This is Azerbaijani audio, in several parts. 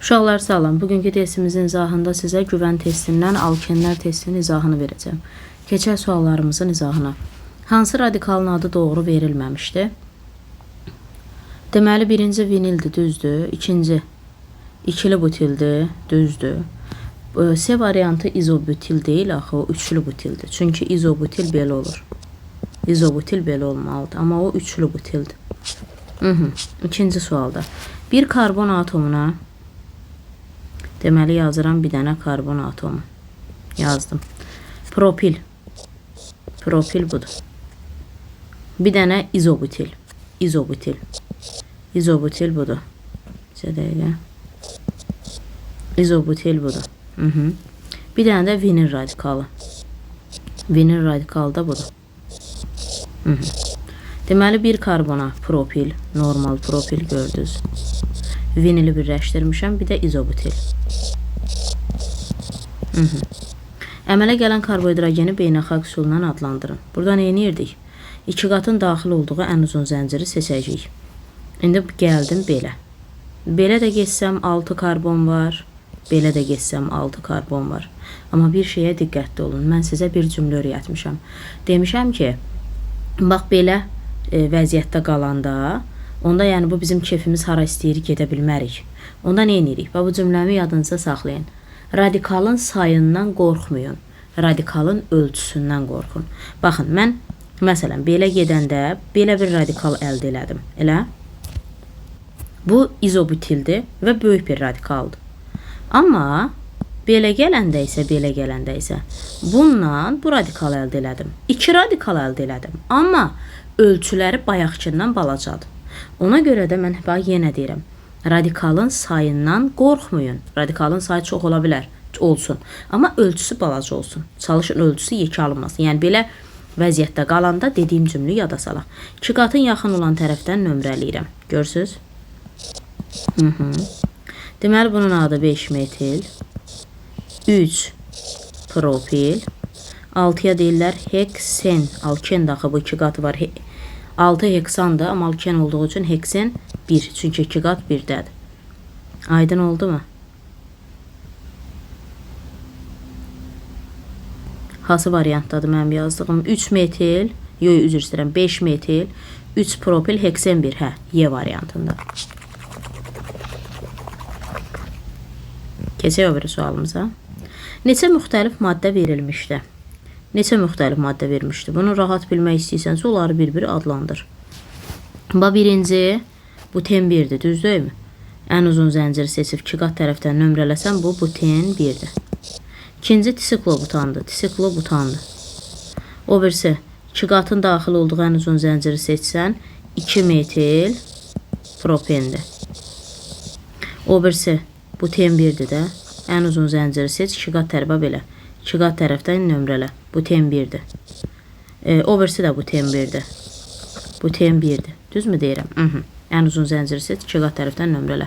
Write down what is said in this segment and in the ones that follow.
Uşaqlar salam. Bugünkü testimizin izahında sizə güvən testindən alkenlər testinin izahını verəcəm. Keçək suallarımızın izahına. Hansı radikalın adı doğru verilməmişdi? Deməli, birinci vinildir, düzdür. İkinci ikili butildir, düzdür. C variantı izobutil deyil axı, o üçlü butildir. Çünki izobutil belə olur. İzobutil belə olmalıdır, amma o üçlü butildir. İkinci sualda. Bir karbon atomuna deməli yazıram bir dənə karbon atomu. Yazdım. Propil. Propil budur. Bir dənə izobutil. İzobutil. İzobutil budur. Bir dəqiqə. İzobutil budur. Bir dənə də vinil radikalı. Vinil radikalı da budur. Deməli bir karbona propil, normal propil gördünüz. Vinili birləşdirmişəm, bir də izobutil. Əmələ gələn karbohidrogeni beynəlxalq üsulla adlandırın. Burada nə edirdik? İki qatın daxil olduğu ən uzun zənciri seçəcəyik. İndi gəldim belə. Belə də getsəm 6 karbon var. Belə də getsəm 6 karbon var. Amma bir şeyə diqqətli olun. Mən sizə bir cümlə öyrətmişəm. Demişəm ki, bax belə vəziyyətdə qalanda, onda yəni bu bizim kefimiz hara istəyir gedə bilmərik. Onda nə edirik? Bax bu cümləmi yadınızda saxlayın. Radikalın sayından qorxmayın. Radikalın ölçüsündən qorxun. Baxın, mən məsələn belə gedəndə belə bir radikal əldə elədim. Elə? Bu izobutildir və böyük bir radikaldır. Amma belə gələndə isə, bununla bu radikal əldə elədim. İki radikal əldə elədim. Amma ölçüləri bayaqkından balacadır. Ona görə də mən bax yenə deyirəm. Radikalın sayından qorxmayın. Radikalın sayı çox ola bilər, olsun. Amma ölçüsü balaca olsun. Çalışın ölçüsü yekə alınmasın. Yəni belə vəziyyətdə qalanda dediyim cümləni yada salaq. İki qatın yaxın olan tərəfdən nömrələyirəm. Görürsüz? Deməli bunun adı 5 metil, 3 propil, 6-ya deyirlər heksen. Alken də axı bu iki qatı var. 6 heksandır, amma alken olduğu üçün heksen 1. Çünki iki qat 1-dədir. Aydın oldu mu? Hansı variantdadır mənim yazdığım? 3 metil, yox, üzr istəyirəm, 5 metil, 3 propil, heksen 1. Hə, Y variantında. Keçək o biri sualımıza. Neçə müxtəlif maddə verilmişdi? Neçə müxtəlif maddə verilmişdi? Bunu rahat bilmək istəyirsənsə, onları bir-bir adlandır. Bax, birinci, buten 1-dir, düz deyilmi? Ən uzun zənciri seçib iki qat tərəfdən nömrələsəm, bu buten 1-dir. İkinci tisiklobutandır, tisiklobutandır. O birisi, iki qatın daxil olduğu ən uzun zənciri seçsən, 2 metil propendir. O birisi, buten 1-dir də. Ən uzun zənciri seç, iki qat tərəfə belə. İki qat tərəfdən nömrələ. Buten 1-dir. O birisi də buten 1-dir. Buten 1-dir. Düzmü deyirəm? Ən uzun zənciri seç, iki qat tərəfdən nömrələ.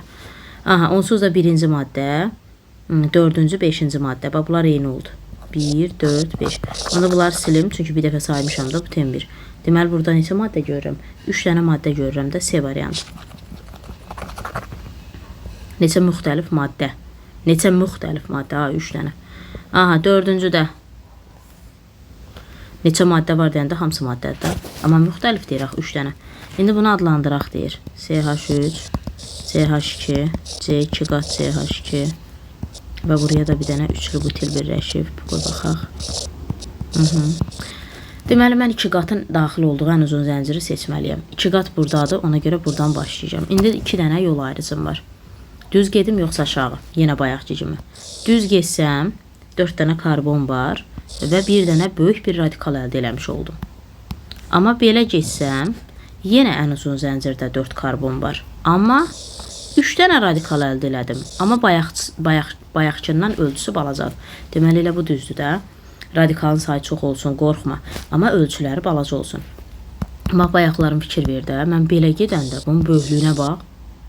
Aha, onsuz da birinci maddə, dördüncü, beşinci maddə. Bax, bunlar eyni oldu. 1, 4, 5. Onda bunları silim, çünki bir dəfə saymışam da buten 1. Deməli, burada neçə maddə görürəm? 3 dənə maddə görürəm də C variantı. Neçə müxtəlif maddə? Neçə müxtəlif maddə? Ha, 3 dənə. Aha, dördüncü də. Neçə maddə var deyəndə hamısı maddədir də. Amma müxtəlif deyir axı, 3 dənə. İndi bunu adlandıraq deyir. CH3, CH2, C2 qat CH2 və buraya da bir dənə üçlü butil birləşib. Qoy baxaq. Deməli, mən iki qatın daxil olduğu ən uzun zənciri seçməliyəm. İki qat buradadır, ona görə buradan başlayacağam. İndi iki dənə yol ayrıcım var. Düz gedim yoxsa aşağı? Yenə bayaqki kimi. Düz getsəm, 4 dənə karbon var və bir dənə böyük bir radikal əldə eləmiş oldum. Amma belə getsəm, yenə ən uzun zəncirdə 4 karbon var. Amma 3 dənə radikal əldə elədim. Amma bayaqkından ölçüsü balacadır. Deməli, elə bu düzdür də. Radikalın sayı çox olsun, qorxma. Amma ölçüləri balaca olsun. Bax, bayaqlarım fikir ver də. Mən belə gedəndə bunun böyüklüyünə bax.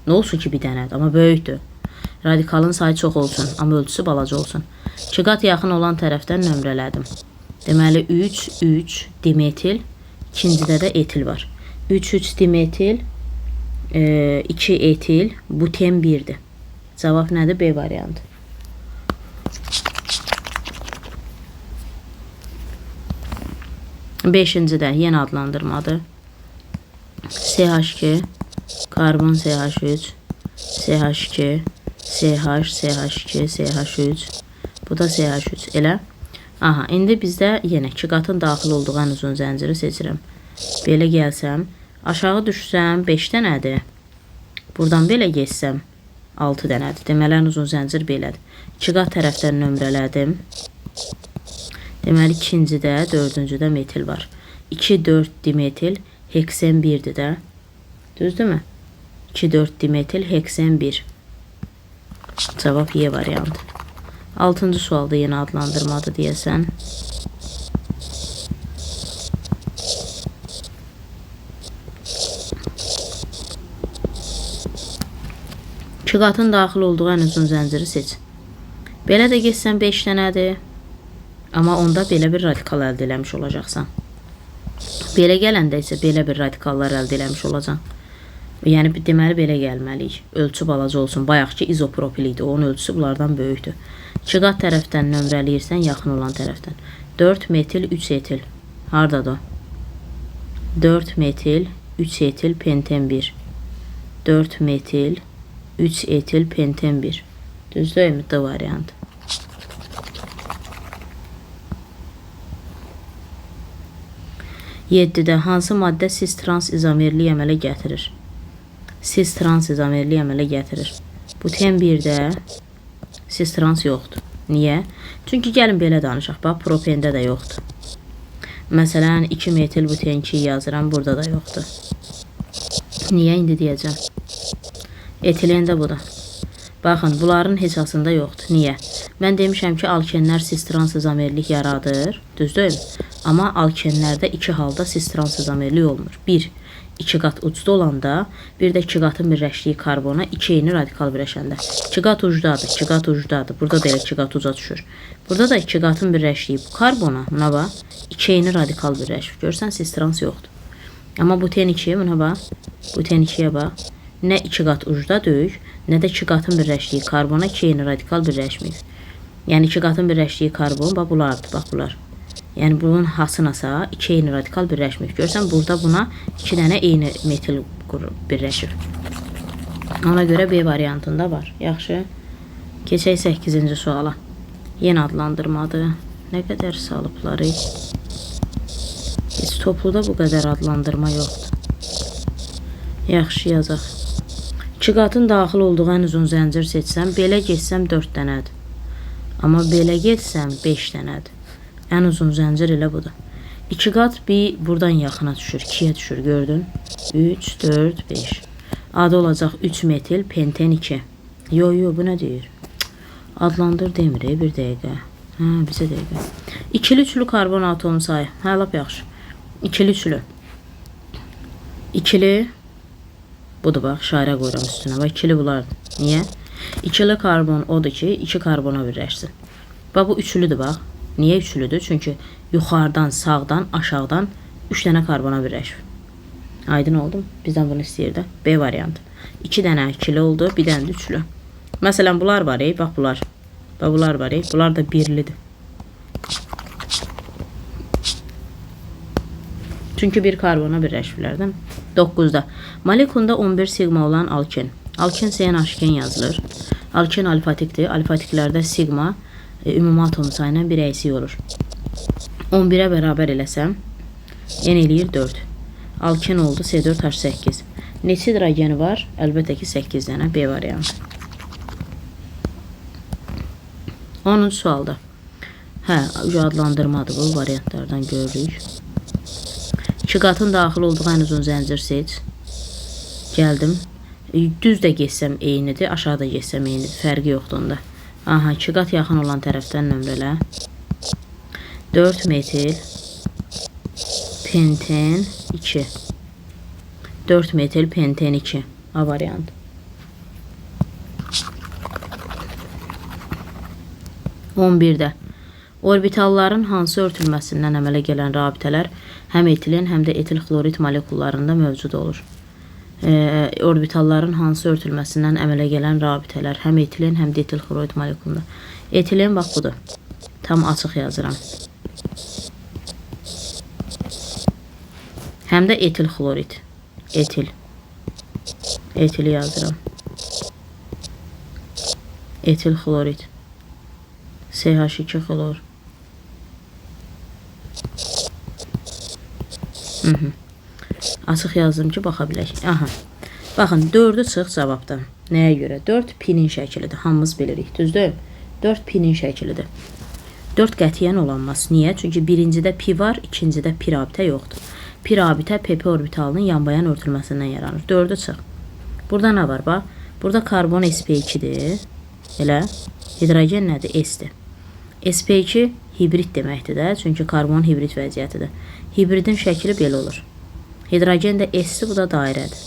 Nə olsun ki, bir dənədir, amma böyükdür. Radikalın sayı çox olsun, amma ölçüsü balaca olsun. İki qat yaxın olan tərəfdən nömrələdim. Deməli, 3, 3 dimetil, ikincidə də etil var. 3, 3 dimetil, 2 etil, buten 1-dir. Cavab nədir? B variantı. Beşinci də yenə adlandırmadır. CH2, karbon CH3, CH2, CH, CH2, CH3. Bu da CH3. Elə? Aha, indi bizdə yenə iki qatın daxil olduğu ən uzun zənciri seçirəm. Belə gəlsəm, aşağı düşsəm 5 dənədir. Buradan belə getsəm 6 dənədir. Deməli, ən uzun zəncir belədir. İki qat tərəfdən nömrələdim. Deməli, ikincidə, dördüncüdə metil var. 2, 4 dimetil, heksen 1-dir də. Düzdürmü? 2, 4 dimetil, heksen 1. Cavab Y variantı. Altıncı sualda yenə adlandırmadır deyəsən. İki qatın daxil olduğu ən uzun zənciri seç. Belə də getsən 5 dənədir. Amma onda belə bir radikal əldə eləmiş olacaqsan. Belə gələndə isə belə bir radikallar əldə eləmiş olacaqsan. Yəni deməli belə gəlməliyik. Ölçü balaca olsun. Bayaqki izopropil idi. Onun ölçüsü bunlardan böyükdür. İki qat tərəfdən nömrələyirsən, yaxın olan tərəfdən. 4 metil, 3 etil. Hardadır o? 4 metil, 3 etil, penten 1. 4 metil, 3 etil, penten 1. Düz deyilmi? D variantı. Yeddidə hansı maddə cis-trans izomerlik əmələ gətirir? Cis-trans izomerlik əmələ gətirir. Buten 1-də cis-trans yoxdur. Niyə? Çünki gəlin belə danışaq. Bax, propende də yoxdur. Məsələn, 2 metil buten 2 yazıram, burada da yoxdur. Niyə? İndi deyəcəm. Etilen də bu da. Baxın, bunların heç hansında yoxdur. Niyə? Mən demişəm ki, alkenlər cis-trans izomerlik yaradır. Düz deyilmi? Amma alkenlərdə iki halda cis-trans izomerlik olmur. Bir, iki qat ucda olanda, bir də iki qatın birləşdiyi karbona iki eyni radikal birləşəndə. İki qat ucdadır, iki qat ucdadır. Burada da elə iki qat uca düşür. Burada da iki qatın birləşdiyi bu karbona, buna bax, iki eyni radikal birləşir. Görsən, cis-trans yoxdur. Amma buten 2, buna bax, buten 2-yə bax. Nə iki qat ucda deyik, nə də iki qatın birləşdiyi karbona iki eyni radikal birləşməyib. Yəni iki qatın birləşdiyi karbon, bax bunlardır, bax bunlar. Yəni bunun hasınasa iki eyni radikal birləşməyib. Görsən, burada buna iki dənə eyni metil birləşir. Ona görə B variantında var. Yaxşı. Keçək 8-ci suala. Yenə adlandırmadır. Nə qədər salıblar. Heç topluda bu qədər adlandırma yoxdur. Yaxşı, yazaq. İki qatın daxil olduğu ən uzun zəncir seçsəm, belə getsəm 4 dənədir. Amma belə getsəm 5 dənədir. Ən uzun zəncir elə budur. İki qat bir buradan yaxına düşür, 2-yə düşür, gördün? 3, 4, 5. Adı olacaq 3 metil penten 2. Yo, yo, bu nə deyir? Adlandır demir, bir dəqiqə. Hə, bizə dəqiqə. İkili üçlü karbon atomu sayı. Hə, lap yaxşı. İkili üçlü. İkili budur bax, işarə qoyuram üstünə. Bax, ikili bunlardır. Niyə? İkili karbon odur ki, iki karbona birləşsin. Bax, bu üçlüdür bax. Niyə üçlüdür? Çünki yuxarıdan, sağdan, aşağıdan 3 dənə karbona birləşib. Aydın oldu mu? Bizdən bunu istəyir də. B variantı. 2 dənə ikili oldu, bir dənə də üçlü. Məsələn, bunlar var, bax bunlar. Bax bunlar var, bunlar da birlidir. Çünki bir karbona birləşiblər, değil mi? 9-da. Molekulunda 11 sigma olan alken. Alken CnH2 yazılır. Alken alfatikdir. Alfatiklərdə sigma ümumi atom sayı ilə 1 əksik olur. 11-ə bərabər eləsəm, n eləyir 4. Alken oldu C4H8. Neçə hidrogeni var? Əlbəttə ki, 8 dənə. B variantı. 10-cu sualda. Hə, adlandırmadır bu. Variantlardan görürük. İki qatın daxil olduğu ən uzun zəncir seç. Gəldim. Düz də getsəm eynidir, aşağı da getsəm eynidir. Fərqi yoxdur onda. Aha, iki qat yaxın olan tərəfdən nömrələ. 4 metil penten 2. 4 metil penten 2. A variantı. 11-də. Orbitalların hansı örtülməsindən əmələ gələn rabitələr həm etilen, həm də etil xlorid molekullarında mövcud olur? Orbitalların hansı örtülməsindən əmələ gələn rabitələr həm etilen, həm də etil xlorid molekulunda. Etilen bax budur. Tam açıq yazıram. Həm də etil xlorid. Etil. Etili yazıram. Etil xlorid. CH2 xlor. Açıq yazdım ki, baxa bilək. Aha. Baxın, 4-ü çıx cavabdan. Nəyə görə? 4 pinin şəkilidir. Hamımız bilirik, düzdür? 4 pinin şəkilidir. 4 qətiyyən olanmaz. Niyə? Çünki birincidə pi var, ikincidə pi rabitə yoxdur. Pi rabitə PP orbitalının yanbayan örtülməsindən yaranır. 4-ü çıx. Burada nə var? Bax, burada karbon sp2-dir. Elə. Hidrogen nədir? S-dir. sp2 hibrid deməkdir də. Çünki karbon hibrid vəziyyətidir. Hibridin şəkili belə olur. Hidrogen də S-dir, bu da dairədir.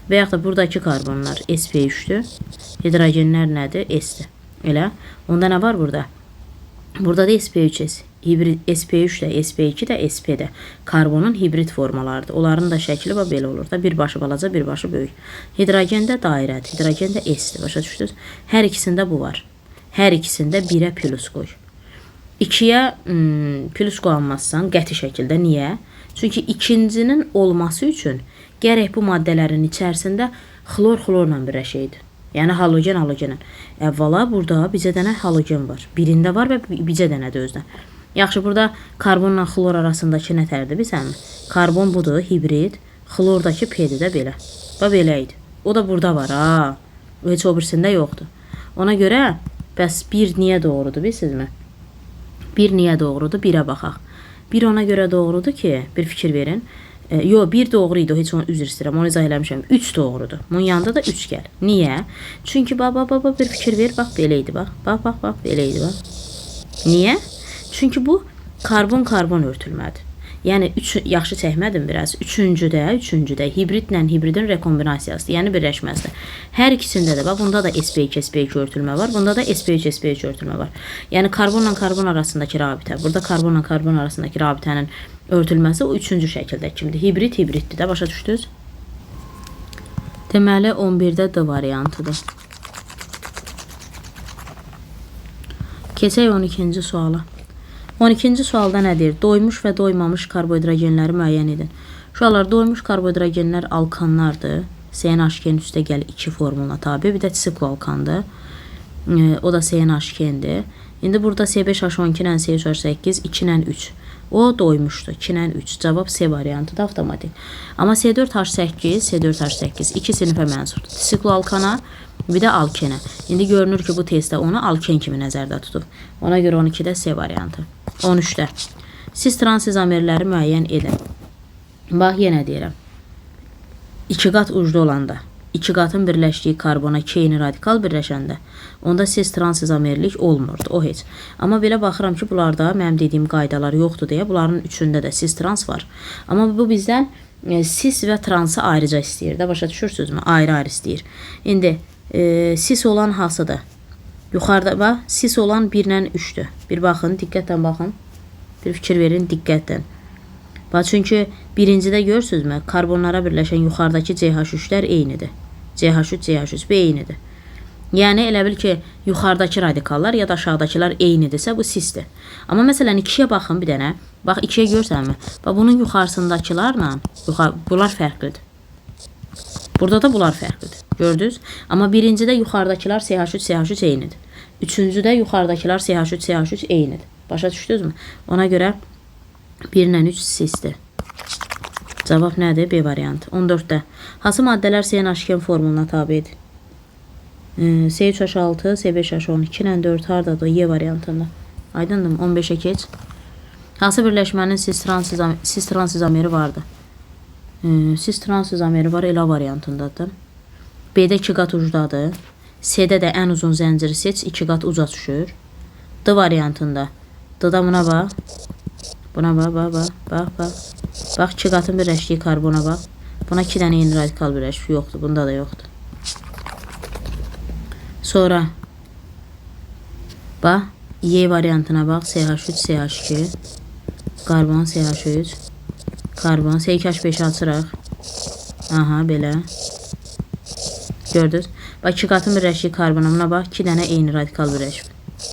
Və yaxud da buradakı karbonlar sp3-dür. Hidrogenlər nədir? S-dir. Elə. Onda nə var burada? Burada da sp3S. Hibrid sp3 də, sp2 də, sp də karbonun hibrid formalarıdır. Onların da şəkili bax belə olur da. Bir başı balaca, bir başı böyük. Hidrogen də dairədir. Hidrogen də S-dir. Başa düşdünüz? Hər ikisində bu var. Hər ikisində 1-ə plus qoy. 2-yə plus qoymazsan qəti şəkildə. Niyə? Çünki ikincinin olması üçün gərək bu maddələrin içərisində xlor xlorla birləşəydi. Yəni halogen halogenlə. Əvvəla burada bizə dənə halogen var. Birində var və bizə dənədir özdə. Yaxşı, burada karbonla xlor arasındakı nətərdir bilsənmi? Karbon budur, hibrid. Xlordakı P-dir də belə. Bax belə idi. O da burada var ha. Heç o birisində yoxdur. Ona görə bəs 1 niyə doğrudur bilirsinizmi? 1 niyə doğrudur? 1-ə baxaq. 1 ona görə doğrudur ki, bir fikir verin. Yo, 1 doğru idi, heç onu üzr istəyirəm, onu izah eləmişəm. 3 doğrudur. Bunun yanında da 3 gəl. Niyə? Çünki bax, bax, bax, bax, bir fikir ver, bax, belə idi, bax. Bax, bax, bax, belə idi, bax. Niyə? Çünki bu karbon-karbon örtülmədir. Yəni 3 yaxşı çəkmədim biraz. Üçüncüdə hibridlə hibridin rekombinasiyasıdır, yəni birləşməsidir. Hər ikisində də bax bunda da sp2 sp2 örtülmə var, bunda da sp3 sp3 örtülmə var. Yəni karbonla karbon arasındakı rabitə, burada karbonla karbon arasındakı rabitənin örtülməsi o üçüncü şəkildə kimdir? Hibrid hibriddir də, başa düşdünüz? Deməli 11-də D variantıdır. Keçək 12-ci suala. 12-ci sualda nə deyir? Doymuş və doymamış karbohidrogenləri müəyyən edin. Uşaqlar, doymuş karbohidrogenlər alkanlardır. CnH2n üstə gəl 2 formuluna tabi. Bir də sikloalkandır. O da CnH2n-dir. İndi burada C5H12 ilə C3H8 2 ilə 3. O doymuşdu. 2 ilə 3. Cavab C variantıdır avtomatik. Amma C4H8, C4H8 iki sinifə mənsubdur. Sikloalkana, bir də alkenə. İndi görünür ki, bu testdə onu alken kimi nəzərdə tutub. Ona görə 12-də C variantı. 13-də. Siz trans izomerləri müəyyən edin. Bax, yenə deyirəm. İki qat ucda olanda, iki qatın birləşdiyi karbona iki eyni radikal birləşəndə, onda cis trans izomerlik olmurdu, o heç. Amma belə baxıram ki, bunlarda mənim dediyim qaydalar yoxdur deyə bunların üçündə də cis trans var. Amma bu bizdən cis və transı ayrıca istəyir də, başa düşürsünüzmü? Ayrı-ayrı istəyir. İndi cis olan hansıdır? Yuxarıda bax, cis olan 1 ilə 3-dür. Bir baxın, diqqətlə baxın. Bir fikir verin, diqqətlə. Bax, çünki birincidə görürsünüzmü? Karbonlara birləşən yuxarıdakı CH3-lər eynidir. CH3, CH3 bu eynidir. Yəni elə bil ki, yuxarıdakı radikallar ya da aşağıdakılar eynidirsə bu cisdir. Amma məsələn 2-yə baxın bir dənə. Bax 2-yə görsənmi? Bax bunun yuxarısındakılarla bunlar fərqlidir. Burada da bunlar fərqlidir. Gördünüz? Amma birincidə yuxarıdakılar CH3, CH3 eynidir. Üçüncüdə yuxarıdakılar CH3, CH3 eynidir. Başa düşdünüzmü? Ona görə 1 ilə 3 cisdir. Cavab nədir? B variantı. 14-də. Hansı maddələr CnH2n formuluna tabedir? C3H6, C5H10, 2 ilə 4 hardadır? Y variantında. Aydındır mı? 15-ə keç. Hansı birləşmənin cis trans izomeri vardır? Cis trans izomeri var, elə variantındadır. B-də 2 qat ucdadır. C-də də ən uzun zənciri seç, 2 qat uca düşür. D variantında. D-da buna bax. Buna bax, bax, bax, bax, bax. Bax, 2 qatın birləşdiyi karbona bax. Buna 2 dənə eyni radikal birləşib. Yoxdur, bunda da yoxdur. Sonra bax, Y variantına bax. CH3, CH2. Karbon CH3. Karbon C2H5 açırıq. Aha, belə. Gördünüz? Bax, 2 qatın birləşdiyi karbona, buna bax, 2 dənə eyni radikal birləşib.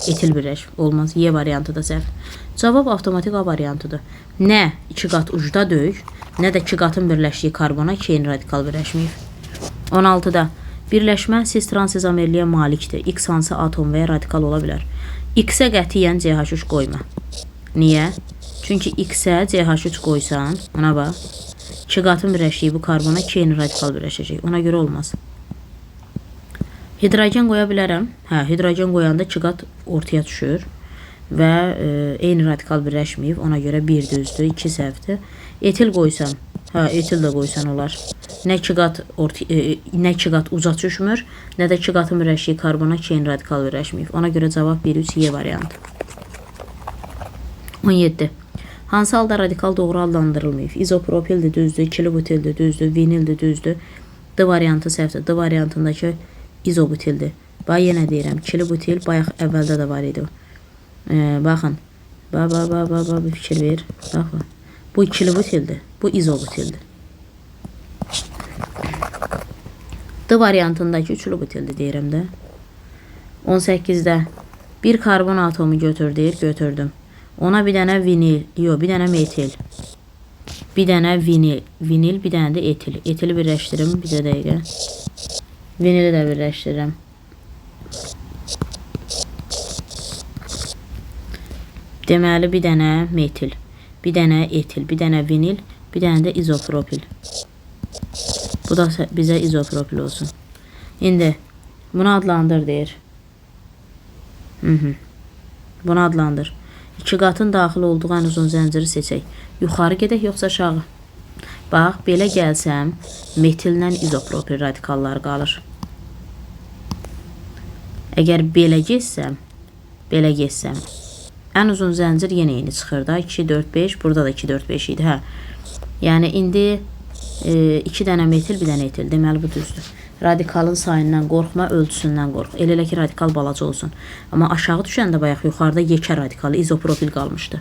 Etil birləşib. Olmaz. Y variantı da səhv. Cavab avtomatik A variantıdır. Nə 2 qat ucda döyük, nə də 2 qatın birləşdiyi karbona 2 eyni radikal birləşməyib. 16-da birləşmə cis-trans izomerliyə malikdir. X hansı atom və ya radikal ola bilər? X-ə qətiyyən CH3 qoyma. Niyə? Çünki X-ə CH3 qoysan, ona bax, 2 qatın birləşdiyi bu karbona 2 eyni radikal birləşəcək. Ona görə olmaz. Hidrogen qoya bilərəm. Hə, hidrogen qoyanda 2 qat ortaya düşür və eyni radikal birləşməyib. Ona görə 1 düzdür, 2 səhvdir. Etil qoysam, hə, etil də qoysan olar. Nə 2 qat nə 2 qat uca düşmür, nə də 2 qatın birləşdiyi karbona 2 eyni radikal birləşməyib. Ona görə cavab 1 3 Y variantı. 17. Hansı halda radikal doğru adlandırılmayıb? İzopropildir, düzdür, ikili butildir, düzdür, vinildir, düzdür. D variantı səhvdir. D variantındakı izobutildir. Bax, yenə deyirəm, ikili butil bayaq əvvəldə də var idi. Baxın. Bax, bax, bax, bax, bax, bir fikir ver. Bax, bax. Bu ikili butildir. Bu izobutildir. D variantındakı üçlü butildir deyirəm də. 18-də bir karbon atomu götür deyir, götürdüm. Ona bir dənə vinil, yox, bir dənə metil. Bir dənə vinil, vinil, bir dənə də etil. Etili birləşdirim bir də dəqiqə. Vinili də birləşdirirəm. Deməli, bir dənə metil, bir dənə etil, bir dənə vinil, bir dənə də izopropil. Bu da bizə izopropil olsun. İndi bunu adlandır deyir. Bunu adlandır. 2 qatın daxil olduğu ən uzun zənciri seçək. Yuxarı gedək yoxsa aşağı? Bax, belə gəlsəm, metillə izopropil radikalları qalır. Əgər belə getsəm, belə getsəm, ən uzun zəncir yenə eyni çıxır da. 2, 4, 5. Burada da 2, 4, 5 idi. Hə. Yəni, indi 2 dənə metil, bir dənə etil. Deməli, bu düzdür. Radikalın sayından qorxma, ölçüsündən qorx. Elə ki, radikal balaca olsun. Amma aşağı düşəndə bayaq yuxarıda yekə radikalı izopropil qalmışdı.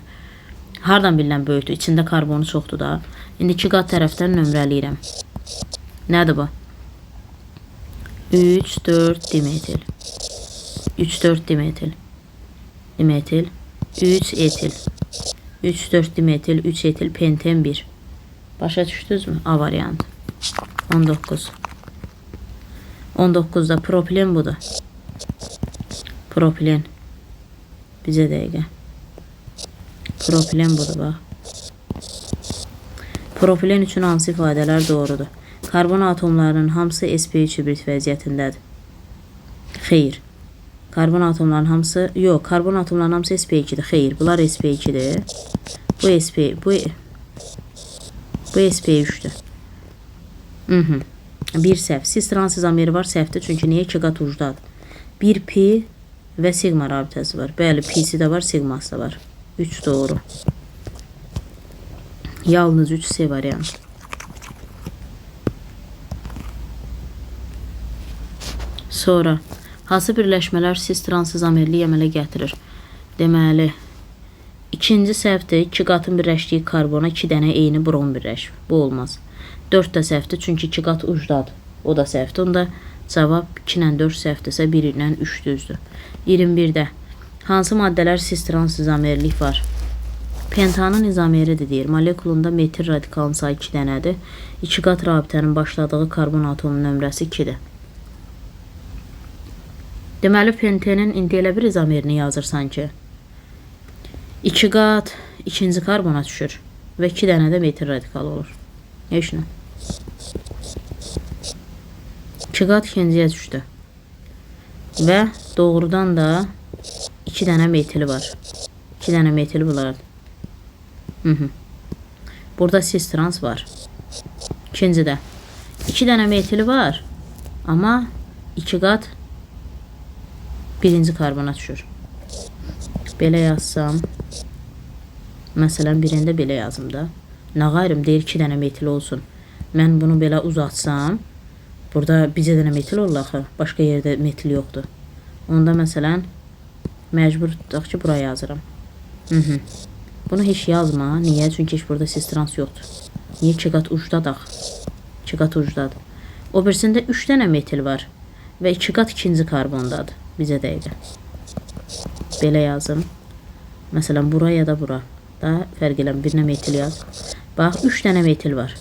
Hardan bilinən böyükdür? İçində karbonu çoxdur da. İndi 2 qat tərəfdən nömrələyirəm. Nədir bu? 3, 4 dimetil. 3, 4 dimetil. Dimetil. 3 etil. 3, 4 dimetil, 3 etil, penten 1. Başa düşdünüzmü? A variantı. 19. 19-da propilen budur. Propilen. Bizə dəqiqə. Propilen budur, bax. Propilen üçün hansı ifadələr doğrudur? Karbon atomlarının hamısı sp3 hibrid vəziyyətindədir. Xeyr. Karbon atomlarının hamısı, yox, karbon atomlarının hamısı sp2-dir. Xeyr, bunlar sp2-dir. Bu sp, bu sp3-dür. Bir səhv. Cis trans izomeri var, səhvdir. Çünki niyə? 2 qat ucdadır. 1 pi və siqma rabitəsi var. Bəli, pisi də var, siqması da var. 3 doğru. Yalnız 3 C variantı. Sonra, hansı birləşmələr cis trans izomerlik əmələ gətirir? Deməli, ikinci səhvdir. 2 qatın birləşdiyi karbona 2 dənə eyni brom birləşib. Bu olmaz. 4 də səhvdir, çünki 2 qat ucdadır. O da səhvdir. Onda cavab 2 ilə 4 səhvdirsə 1 ilə 3 düzdür. 21-də hansı maddələr cis trans izomerlik var? Pentanın izomeridir deyir. Molekulunda metil radikalın sayı 2 dənədir. 2 qat rabitənin başladığı karbon atomunun nömrəsi 2-dir. Deməli, pentenin indi elə bir izomerini yazırsan ki, 2 qat ikinci karbona düşür və 2 dənə də metil radikalı olur. Heç nə. 2 qat ikinciyə düşdü. Və doğrudan da 2 dənə metili var. 2 dənə metili bunlardır. Burada cis trans var. İkincidə 2 dənə metili var, amma 2 qat birinci karbona düşür. Belə yazsam, məsələn, birində belə yazım da. Nə qayrım, deyir 2 dənə metil olsun. Mən bunu belə uzatsam, burada bircə dənə metil olur axı. Başqa yerdə metil yoxdur. Onda məsələn, məcbur tutaq ki, bura yazıram. Bunu heç yazma. Niyə? Çünki heç burada cis trans yoxdur. Niyə? 2 qat ucdadır axı. 2 qat ucdadır. O birisində 3 dənə metil var və 2 qat ikinci karbondadır. Bizə dəqiqə. Belə yazım. Məsələn, bura ya da bura. Da fərq eləmir. Birinə metil yaz. Bax, 3 dənə metil var.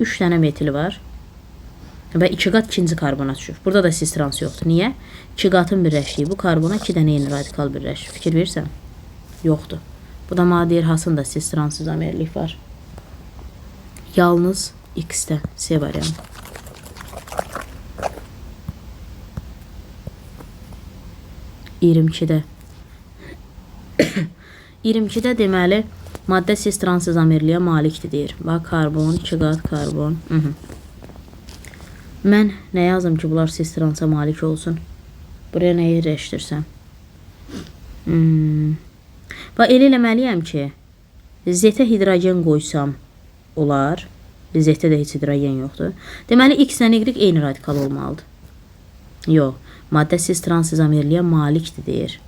3 dənə metil var. Və 2 qat ikinci karbona düşür. Burada da cis trans yoxdur. Niyə? 2 qatın birləşdiyi bu karbona 2 dənə eyni radikal birləşir. Fikir verirsən? Yoxdur. Bu da mənə deyir, hansında cis trans izomerlik var. Yalnız X-də C variantı. 22-də. 22-də deməli, maddə cis trans izomerliyə malikdir deyir. Bax, karbon, 2 qat karbon. Mən nə yazım ki, bunlar cis transa malik olsun? Buraya nə yerləşdirsəm? Bax, elə eləməliyəm ki, Z-ə hidrogen qoysam olar. Z-də də heç hidrogen yoxdur. Deməli, X ilə Y eyni radikal olmalıdır. Yox, maddə cis trans izomerliyə malikdir deyir.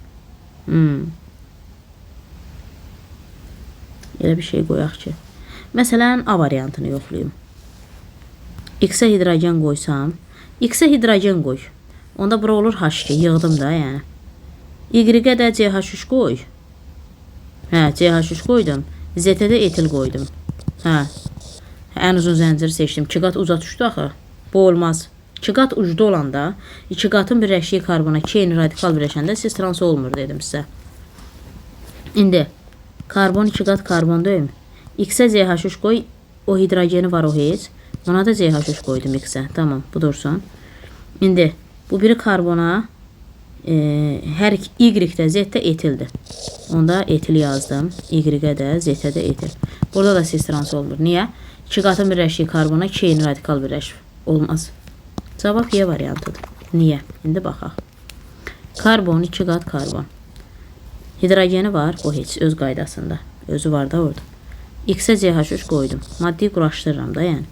Elə bir şey qoyaq ki. Məsələn, A variantını yoxlayım. X-ə hidrogen qoysam, X-ə hidrogen qoy. Onda bura olur H2, yığdım da, yəni. Y-ə də CH3 qoy. Hə, CH3 qoydum. Z-ə də etil qoydum. Hə, ən uzun zənciri seçdim. 2 qat uca düşdü axı. Bu olmaz. 2 qat ucda olanda, 2 qatın birləşdiyi karbona 2 eyni radikal birləşəndə cis trans olmur dedim sizə. İndi karbon 2 qat karbon deyim. X-ə CH3 qoy, o hidrogeni var o heç. Buna da CH3 qoydum X-ə. Tamam, bu dursun. İndi bu biri karbona hər iki Y-də Z-də etildir. Onda etil yazdım. Y-ə də Z-ə də etil. Burada da cis trans olmur. Niyə? 2 qatın birləşdiyi karbona 2 eyni radikal birləşir. Olmaz. Cavab Y variantıdır. Niyə? İndi baxaq. Karbon, 2 qat karbon. Hidrogeni var, o heç öz qaydasında. Özü var da orada. X-ə CH3 qoydum. Maddiyi quraşdırıram da, yəni.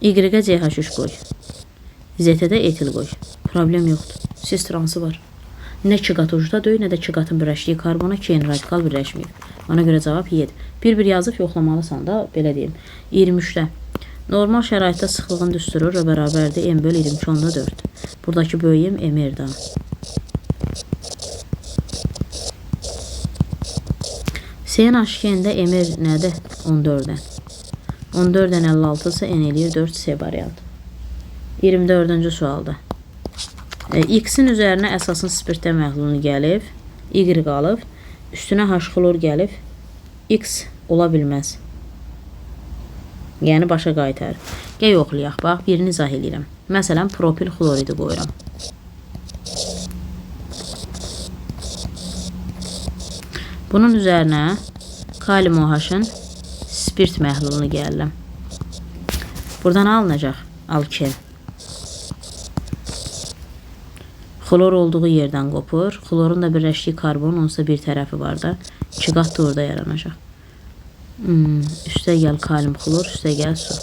Y-ə CH3 qoy. Z-ə də etil qoy. Problem yoxdur. Cis transı var. Nə 2 qat ucda deyil, nə də 2 qatın birləşdiyi karbona 2 eyni radikal birləşməyib. Ona görə cavab Y-dir. Bir-bir yazıb yoxlamalısan da, belə deyim. 23-də. Normal şəraitdə sıxlığın düsturu R bərabərdir M böl 22.4. Buradakı böyüyüm MR-də. CNH2-də MR nədir? 14-dən. 14-dən 56 isə N eləyir 4 C variantı. 24-cü sualda. X-in üzərinə əsasın spirtdə məhlulu gəlib, Y qalıb, üstünə H xlor gəlib, X ola bilməz. Yəni başa qaytarır. Gəl yoxlayaq. Bax, birini izah eləyirəm. Məsələn, propil xloridi qoyuram. Bunun üzərinə kalium OH-ın spirt məhlulunu gəlirəm. Buradan alınacaq alken. Xlor olduğu yerdən qopur. Xlorun da birləşdiyi karbon, onsa bir tərəfi var da. 2 qat da orada yaranacaq. Üstə gəl kalium xlor, üstə gəl su.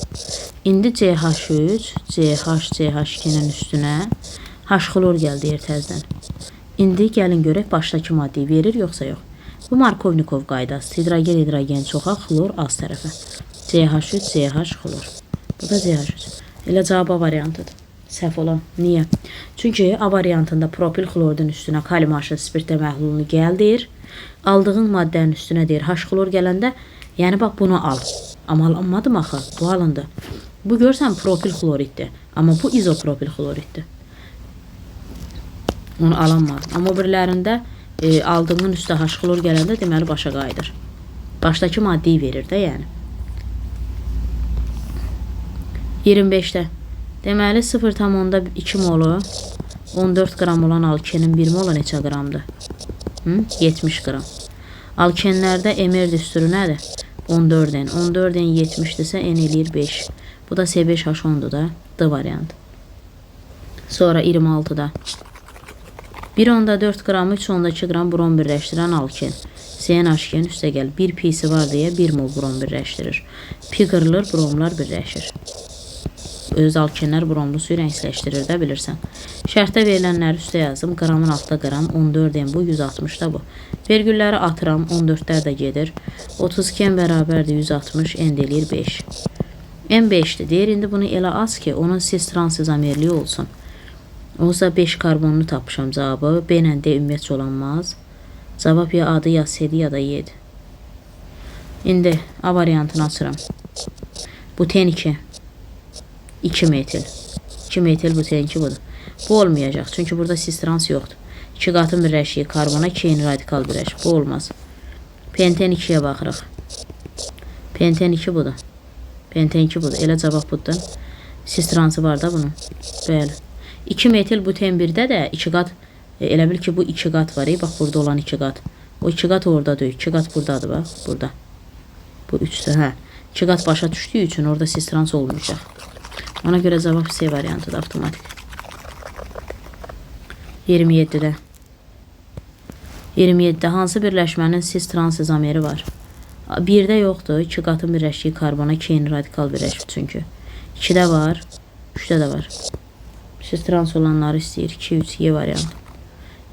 İndi CH3, CH, CH2-nin üstünə H xlor gəl deyir təzdən. İndi gəlin görək başdakı maddəyi verir yoxsa yox. Bu Markovnikov qaydası. Hidrogen, hidrogen çoxa, xlor az tərəfə. CH3, CH xlor. Bu da CH3. Elə cavab A variantıdır. Səhv olan. Niyə? Çünki A variantında propil xloridin üstünə kalium H spirtdə məhlulunu gəl deyir. Aldığın maddənin üstünə deyir H xlor gələndə, yəni bax bunu al. Amma alınmadım axı. Bu alındı. Bu görsən propil xloriddir. Amma bu izopropil xloriddir. Onu alınmadım. Amma o birilərində aldığın üstə H xlor gələndə deməli başa qayıdır. Başdakı maddəyi verir də yəni. 25-də. Deməli 0,2 molu 14 qram olan alkenin 1 molu neçə qramdır? 70 qram. Alkenlərdə MR düsturu nədir? 14N. 14N 70-dirsə N eləyir 5. Bu da C5H10-dur da. D variantı. Sonra 26-da. 1,4 qramı 3,2 qram brom birləşdirən alken. CNH2-nin üstə gəl. 1 pisi var deyə 1 mol brom birləşdirir. Pi qırılır, bromlar birləşir. Öz alkenlər bromlu suyu rəngsləşdirir də bilirsən. Şərtdə verilənləri üstə yazdım. Qramın altda qram, 14 M bu, 160 da bu. Vergülləri atıram, 14-lər də gedir. 32 M bərabərdir 160, N də eləyir 5. M5-dir. Deyir, indi bunu elə az ki, onun cis-trans izomerliyi olsun. Olsa 5 karbonlu tapmışam cavabı. B ilə D ümumiyyətcə olanmaz. Cavab ya A-dır, ya C-dir, ya da Y-dir. İndi A variantını açıram. Buten 2. 2 metil. 2 metil buten 2 budur. Bu olmayacaq. Çünki burada cis-trans yoxdur. 2 qatın birləşiyi karbona 2 eyni radikal birləşir. Bu olmaz. Penten 2-yə baxırıq. Penten 2 budur. Penten 2 budur. Elə cavab budur. Cis-transı var da bunun. Bəli. 2 metil buten 1-də də 2 qat, elə bil ki bu 2 qat var. Bax burada olan 2 qat. O 2 qat orada deyil. 2 qat buradadır bax. Burada. Bu 3-dür. Hə. 2 qat başa düşdüyü üçün orada cis-trans olmayacaq. Ona görə cavab C variantıdır avtomatik. 27-də. 27-də hansı birləşmənin cis-trans izomeri var? 1-də yoxdur. 2 qatın birləşdiyi karbona 2 eyni radikal birləşib çünki. 2-də var, 3-də də var. Cis-trans olanları istəyir. 2, 3, Y variantı.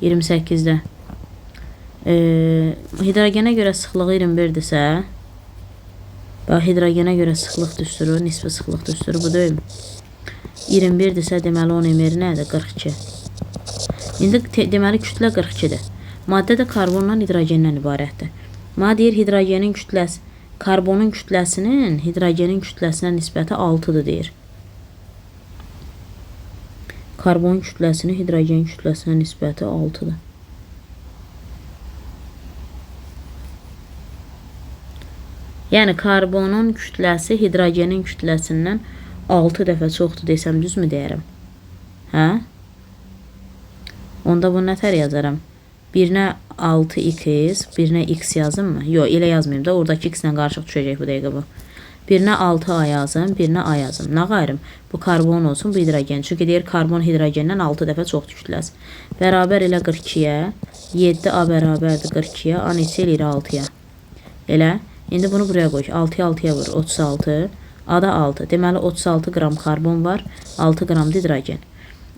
28-də. Hidrogenə görə sıxlığı 21-dirsə, bax, hidrogenə görə sıxlıq düsturu, nisbi sıxlıq düsturu bu deyil. 21-dirsə, deməli, onun emeri nədir? 42. İndi deməli, kütlə 42-dir. Maddə də karbonla hidrogenlə ibarətdir. Mənə deyir, hidrogenin kütləsi, karbonun kütləsinin hidrogenin kütləsinə nisbəti 6-dır deyir. Karbon kütləsinin hidrogen kütləsinə nisbəti 6-dır. Yəni, karbonun kütləsi hidrogenin kütləsindən 6 dəfə çoxdur desəm düzmü deyərəm? Hə? Onda bunu nətər yazaram? Birinə 6x, birinə x yazım mı? Yox, elə yazmayayım da. Oradakı x ilə qarışıq düşəcək bu dəqiqə bu. Birinə 6A yazım, birinə A yazım. Nə qayrım? Bu karbon olsun, bu hidrogen. Çünki deyir, karbon hidrogendən 6 dəfə çoxdur kütləsi. Bərabər elə 42-yə. 7A bərabərdir 42-yə. A neçə eləyir 6-ya? Elə. İndi bunu buraya qoy. 6-ya 6-ya vur. 36. A da 6. Deməli, 36 qram karbon var. 6 qram hidrogen.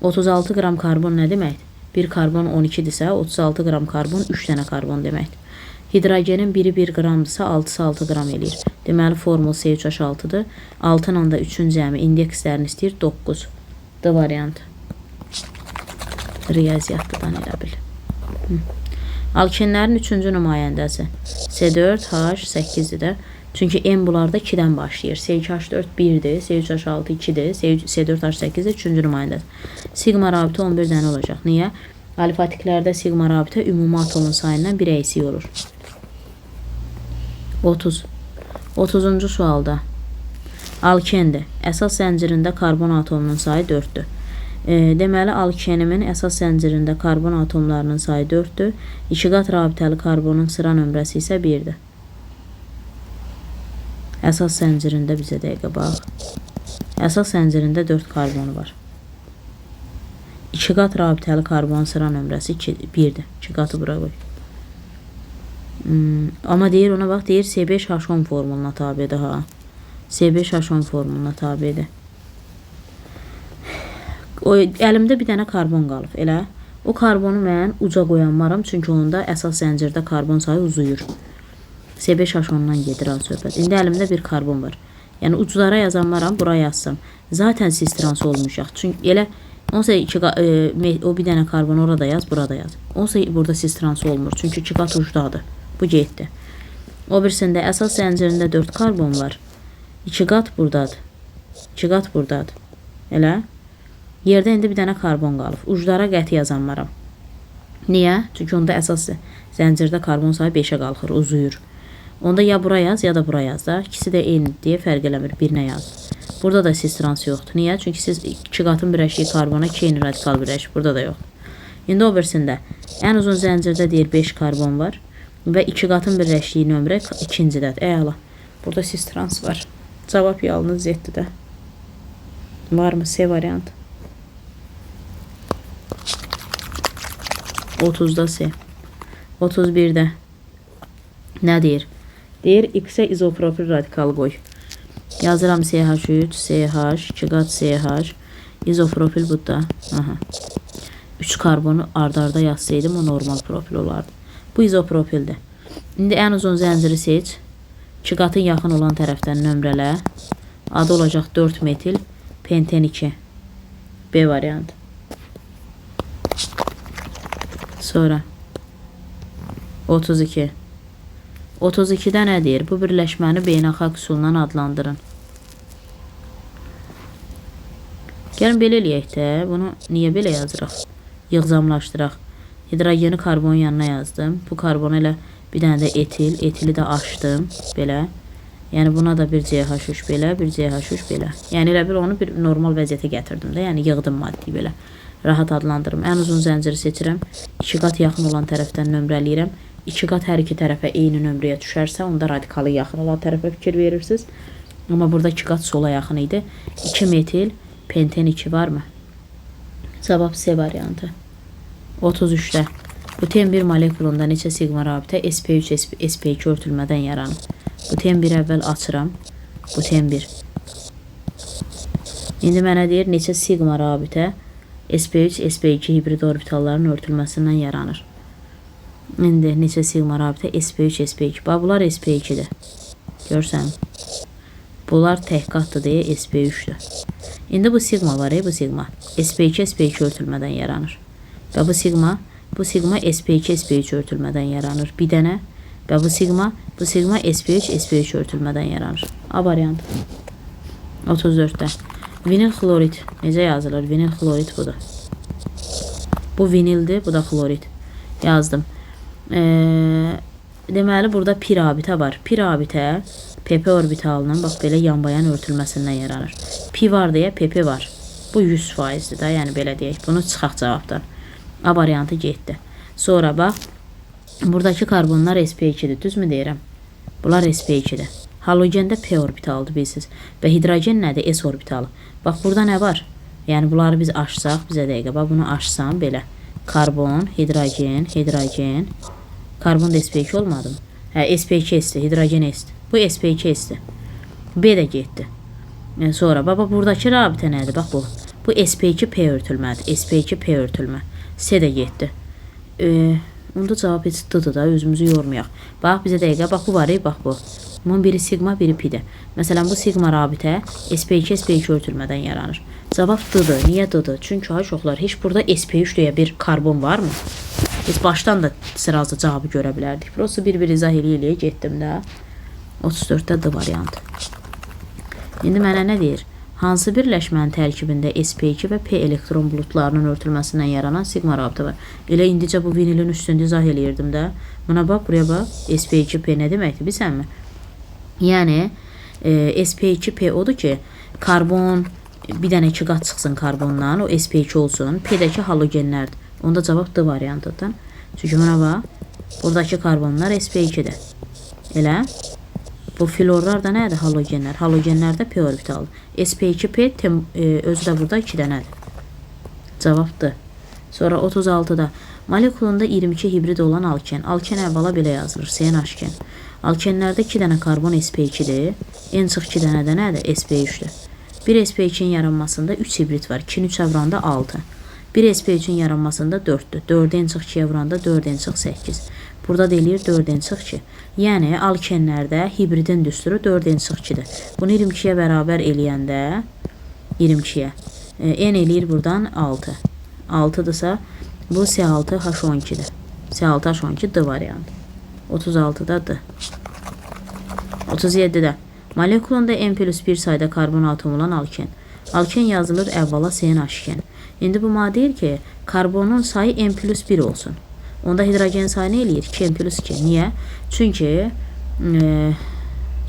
36 qram karbon nə deməkdir? 1 karbon 12-dirsə, 36 qram karbon 3 dənə karbon deməkdir. Hidrogenin biri 1 qramdırsa, 6-sı 6 qram eləyir. Deməli, formul C3H6-dır. 6 ilə də 3-ün cəmi indekslərini istəyir 9. D variantı. Riyaziyyatlıdan elə bil. Alkenlərin 3-cü nümayəndəsi C4H8-dir də. Çünki M bunlarda 2-dən başlayır. C2H4 1-dir, C3H6 2-dir, C4H8 də 3-cü nümayəndəsi. Sigma rabitə 11 dənə olacaq. Niyə? Alifatiklərdə sigma rabitə ümumi atomun sayından 1 əksik olur. 30. 30-cu sualda alkendir. Əsas zəncirində karbon atomunun sayı 4-dür. Deməli, alkenimin əsas zəncirində karbon atomlarının sayı 4-dür. 2 qat rabitəli karbonun sıra nömrəsi isə 1-dir. Əsas zəncirində bizə dəqiqə bax. Əsas zəncirində 4 karbonu var. 2 qat rabitəli karbon sıra nömrəsi 1-dir. 2 qatı bura qoy. Amma deyir ona bax, deyir C5H10 formuluna tabidir ha. C5H10 formuluna tabidir. O, əlimdə bir dənə karbon qalıb, elə. O karbonu mən uca qoyanmaram, çünki onda əsas zəncirdə karbon sayı uzuyur. C5H10-dan gedir az söhbət. İndi əlimdə bir karbon var. Yəni uclara yazanmaram, bura yazsam. Zaten cis-trans olmayacaq. Çünki elə onsa o bir dənə karbon orada yaz, burada yaz. Onsa burada cis-trans olmur. Çünki 2 qat ucdadır. Bu getdi. O birisində əsas zəncirində 4 karbon var. 2 qat buradadır. 2 qat buradadır. Elə. Yerdə indi bir dənə karbon qalıb. Uclara qəti yazanmaram. Niyə? Çünki onda əsas zəncirdə karbon sayı 5-ə qalxır, uzuyur. Onda ya bura yaz, ya da bura yaz da. İkisi də eyni deyə fərq eləmir. Birinə yaz. Burada da cis-trans yoxdur. Niyə? Çünki siz 2 qatın birləşdiyi karbona 2 eyni radikal birləşir. Burada da yoxdur. İndi o birisində ən uzun zəncirdə deyir 5 karbon var və 2 qatın birləşdiyi nömrə ikincidədir. Əla. Burada cis-trans var. Cavab yalnız Z-dir də. Varmı? C variantı. 30-da C. 31-də nə deyir? Deyir, X-ə izopropil radikal qoy. Yazıram CH3, CH, 2 qat CH, izopropil budur da. Aha. 3 karbonu arda-arda yazsaydım, o normal profil olardı. Bu izopropildir. İndi ən uzun zənciri seç. 2 qatın yaxın olan tərəfdən nömrələ. Adı olacaq 4 metil penten 2. B variantı. Sonra 32. 32-də nə deyir? Bu birləşməni beynəlxalq üsulla adlandırın. Gəlin belə eləyək də. Bunu niyə belə yazırıq? Yığcamlaşdıraq. Hidrogeni karbonun yanına yazdım. Bu karbonu elə bir dənə də etil. Etili də açdım. Belə. Yəni buna da bir CH3 belə, bir CH3 belə. Yəni elə bir onu bir normal vəziyyətə gətirdim də. Yəni yığdım maddi belə. Rahat adlandırım. Ən uzun zənciri seçirəm. 2 qat yaxın olan tərəfdən nömrələyirəm. 2 qat hər iki tərəfə eyni nömrəyə düşərsə, onda radikalı yaxın olan tərəfə fikir verirsiniz. Amma burada 2 qat sola yaxın idi. 2 metil penten 2 varmı? Cavab C variantı. 33-də. Buten 1 molekulunda neçə siqma rabitə sp3, sp2 örtülmədən yaranır? Buten 1 əvvəl açıram. Buten 1. İndi mənə deyir neçə siqma rabitə sp3, sp2 hibrid orbitallarının örtülməsindən yaranır. İndi neçə siqma rabitə sp3, sp2. Bax bunlar sp2-dir. Görsən? Bunlar tək qatdır deyə sp3-dür. İndi bu siqma var, bu siqma. sp2, sp2 örtülmədən yaranır. Və bu siqma, bu siqma sp2, sp3 örtülmədən yaranır. Bir dənə. Və bu siqma, bu siqma sp3, sp3 örtülmədən yaranır. A variantı. 34-də. Vinil xlorid necə yazılır? Vinil xlorid budur. Bu vinildir, bu da xlorid. Yazdım. Deməli burada pi rabitə var. Pi rabitə PP orbitalının bax belə yanbayan örtülməsindən yaranır. Pi var deyə PP var. Bu 100%-dir da, yəni belə deyək. Bunu çıxaq cavabdan. A variantı getdi. Sonra bax buradakı karbonlar sp2-dir. Düzmü deyirəm? Bunlar sp2-dir. Halogen də P orbitalıdır bilirsiniz. Və hidrogen nədir? S orbitalı. Bax burada nə var? Yəni bunları biz açsaq bizə dəqiqə. Bax bunu açsam belə. Karbon, hidrogen, hidrogen. Karbon da sp2 olmadı mı? Hə, sp2 S-dir, hidrogen S-dir. Bu sp2 S-dir. B də getdi. Sonra baba buradakı rabitə nədir? Bax bu. Bu sp2 p örtülmədir. sp2 p örtülmə. C də getdi. Onda cavab heç D-dır da, özümüzü yormayaq. Bax bizə dəqiqə, bax bu var, bax bu. Bunun biri siqma, biri pi-dir. Məsələn, bu siqma rabitə sp2, sp2 örtülmədən yaranır. Cavab D-dır. Niyə D-dır? Çünki ay uşaqlar, heç burada sp3 deyə bir karbon varmı? Heç başdan da sırazı cavabı görə bilərdik. Prosta bir-bir izah eləyə-eləyə getdim də. 34-də D variantı. İndi mənə nə deyir? Hansı birləşmənin tərkibində sp2 və p elektron buludlarının örtülməsindən yaranan siqma rabitə var? Elə indicə bu vinilin üstündə izah eləyirdim də. Buna bax, buraya bax. sp2p nə deməkdir, bilsənmi? Yəni sp2p odur ki, karbon bir dənə iki qat çıxsın karbondan, o sp2 olsun. P-dəki halogenlərdir. Onda cavab D variantıdır. Çünki buna bax, buradakı karbonlar sp2-dir. Elə? Bu florlar da nədir? Halogenlər. Halogenlər də p orbitalı. sp2p özü də burada 2 dənədir. Cavab D. Sonra 36-da molekulunda 22 hibrid olan alken. Alken əvvəla belə yazılır. CnH2. Alkenlərdə 2 dənə karbon sp2-dir. En çox 2 dənə də nədir? sp3-dür. Bir sp2-nin yaranmasında 3 hibrid var. 2-ni 3-ə vuranda 6. Bir sp3-ün yaranmasında 4-dür. 4-ü en çox 2-yə vuranda 4 en çox 8. Burada da eləyir 4 en çox 2. Yəni alkenlərdə hibridin düsturu 4 en çox 2-dir. Bunu 22-yə bərabər eləyəndə 22-yə. N eləyir buradan 6. 6-dırsa bu C6H12-dir. C6H12 D variantı. 36-da D. 37-də molekulunda N plus 1 sayda karbon atomu olan alken. Alken yazılır əvvəla CnH2. İndi bu mənə deyir ki, karbonun sayı N plus 1 olsun. Onda hidrogen sayı nə eləyir? 2N plus 2. Niyə?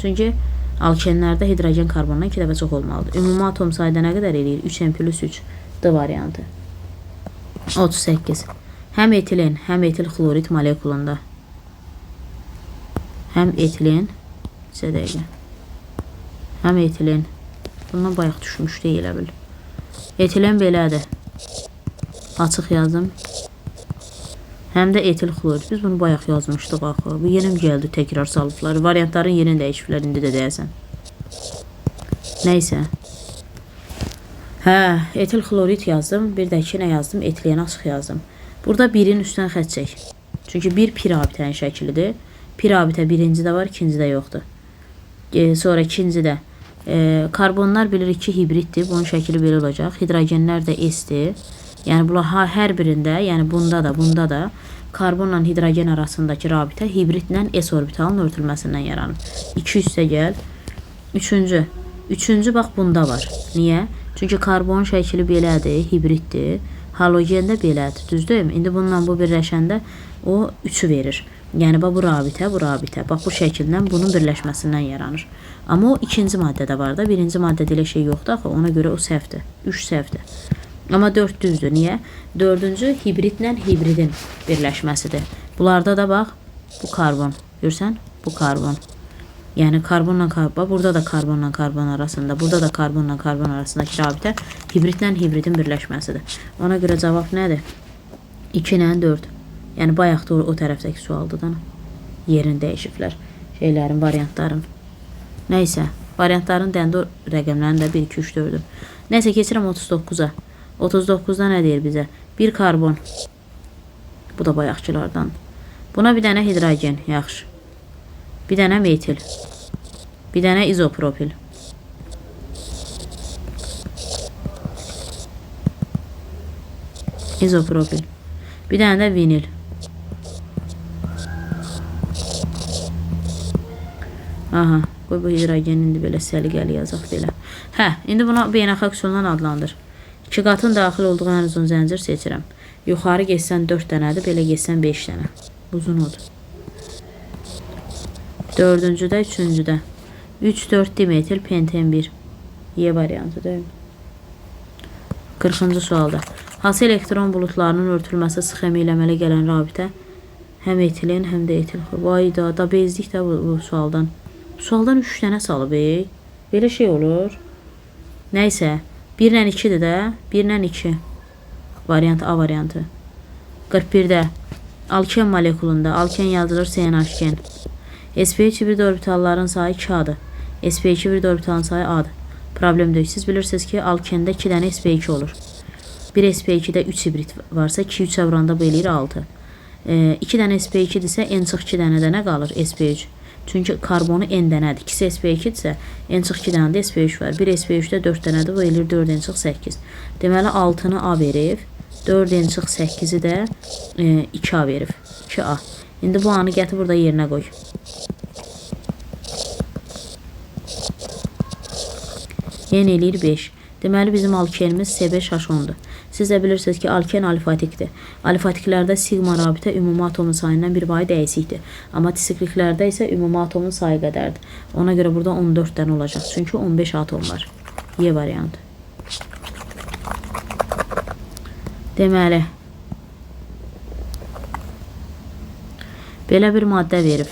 Çünki alkenlərdə hidrogen karbondan 2 dəfə çox olmalıdır. Ümumi atom sayı da nə qədər eləyir? 3N plus 3. D variantı. 38. Həm etilen, həm etil xlorid molekulunda. Həm etilen, sizə dəqiqə. Həm etilen. Bundan bayaq düşmüşdü elə bil. Etilen belədir. Açıq yazdım. Həm də etil xlorid. Biz bunu bayaq yazmışdıq axı. Bu yenə gəldi, təkrar salıblar. Variantların yerini dəyişiblər indi də deyəsən. Nəysə. Hə, etil xlorid yazdım. Bir də ki, nə yazdım? Etileni açıq yazdım. Burada birin üstünə xətt çək. Çünki bir pi rabitənin şəklidir. Pi rabitə birincidə var, ikincidə yoxdur. Sonra ikincidə Karbonlar bilirik ki, hibriddir. Bunun şəkili belə olacaq. Hidrogenlər də S-dir. Yəni, bunlar hər birində, yəni bunda da, bunda da karbonla hidrogen arasındakı rabitə hibridlə S orbitalının örtülməsindən yaranır. 2 üstə gəl. Üçüncü. Üçüncü bax bunda var. Niyə? Çünki karbon şəkili belədir, hibriddir. Halogen də belədir. Düz deyilmi? İndi bununla bu birləşəndə o 3-ü verir. Yəni bax bu rabitə, bu rabitə. Bax bu şəkildən bunun birləşməsindən yaranır. Amma o ikinci maddədə var da. Birinci maddədə elə şey yoxdur axı. Ona görə o səhvdir. 3 səhvdir. Amma 4 düzdür. Niyə? Dördüncü hibridlə hibridin birləşməsidir. Bunlarda da bax bu karbon. Görürsən? Bu karbon. Yəni karbonla karbon, burada da karbonla karbon arasında, burada da karbonla karbon arasındakı rabitə hibridlə hibridin birləşməsidir. Ona görə cavab nədir? 2 ilə 4. Yəni bayaq da o tərəfdəki sualdır da. Yerini dəyişiblər şeylərin, variantların. Nəysə, variantların deyəndə o rəqəmlərin də 1, 2, 3, 4-ü. Nəysə, keçirəm 39-a. 39-da nə deyir bizə? Bir karbon. Bu da bayaqçılardan. Buna bir dənə hidrogen, yaxşı. Bir dənə metil. Bir dənə izopropil. İzopropil. Bir dənə də vinil. Aha, qoy bu hidrogeni indi belə səliqəli yazaq belə. Hə, indi buna beynəlxalq üsulla adlandır. İki qatın daxil olduğu ən uzun zəncir seçirəm. Yuxarı getsən 4 dənədir, belə getsən 5 dənə. Uzun odur. Dördüncüdə, üçüncüdə. 3, 4 dimetil penten 1. Y variantı deyil mi? 40-cı sualda. Hansı elektron buludlarının örtülməsi sxemi ilə əmələ gələn rabitə həm etilen, həm də etil. Vay da, da bezdik də bu sualdan. Bu sualdan 3 dənə salıb, ey. Belə şey olur. Nəysə, 1 ilə 2-dir də. 1 ilə 2. Variant A variantı. 41-də alken molekulunda alken yazılır CNH-gen. sp3 hibrid orbitalların sayı 2A-dır. sp2 hibrid orbitalın sayı A-dır. Problem deyil. Siz bilirsiniz ki, alkende 2 dənə sp2 olur. Bir sp2-də 3 hibrid varsa 2 3-ə vuranda bu eləyir 6. 2 dənə sp2-dirsə n çıx 2 dənə də nə qalır? sp3. Çünki karbonu n dənədir. İkisi sp2-dirsə n çıx 2 dənə də sp3 var. Bir sp3-də 4 dənədir. Bu eləyir 4 n çıx 8. Deməli 6-nı A verib. 4 n çıx 8-i də 2A verib. 2A. İndi bu A-nı gətir burada yerinə qoy. N eləyir 5. Deməli bizim alkenimiz C5H10-dur. Siz də bilirsiniz ki, alken alifatikdir. Alifatiklərdə siqma rabitə ümumi atomun sayından bir vahid əysikdir. Amma trisikliklərdə isə ümumi atomun sayı qədərdir. Ona görə burada 14 dənə olacaq. Çünki 15 atom var. Y variantı. Deməli, belə bir maddə verib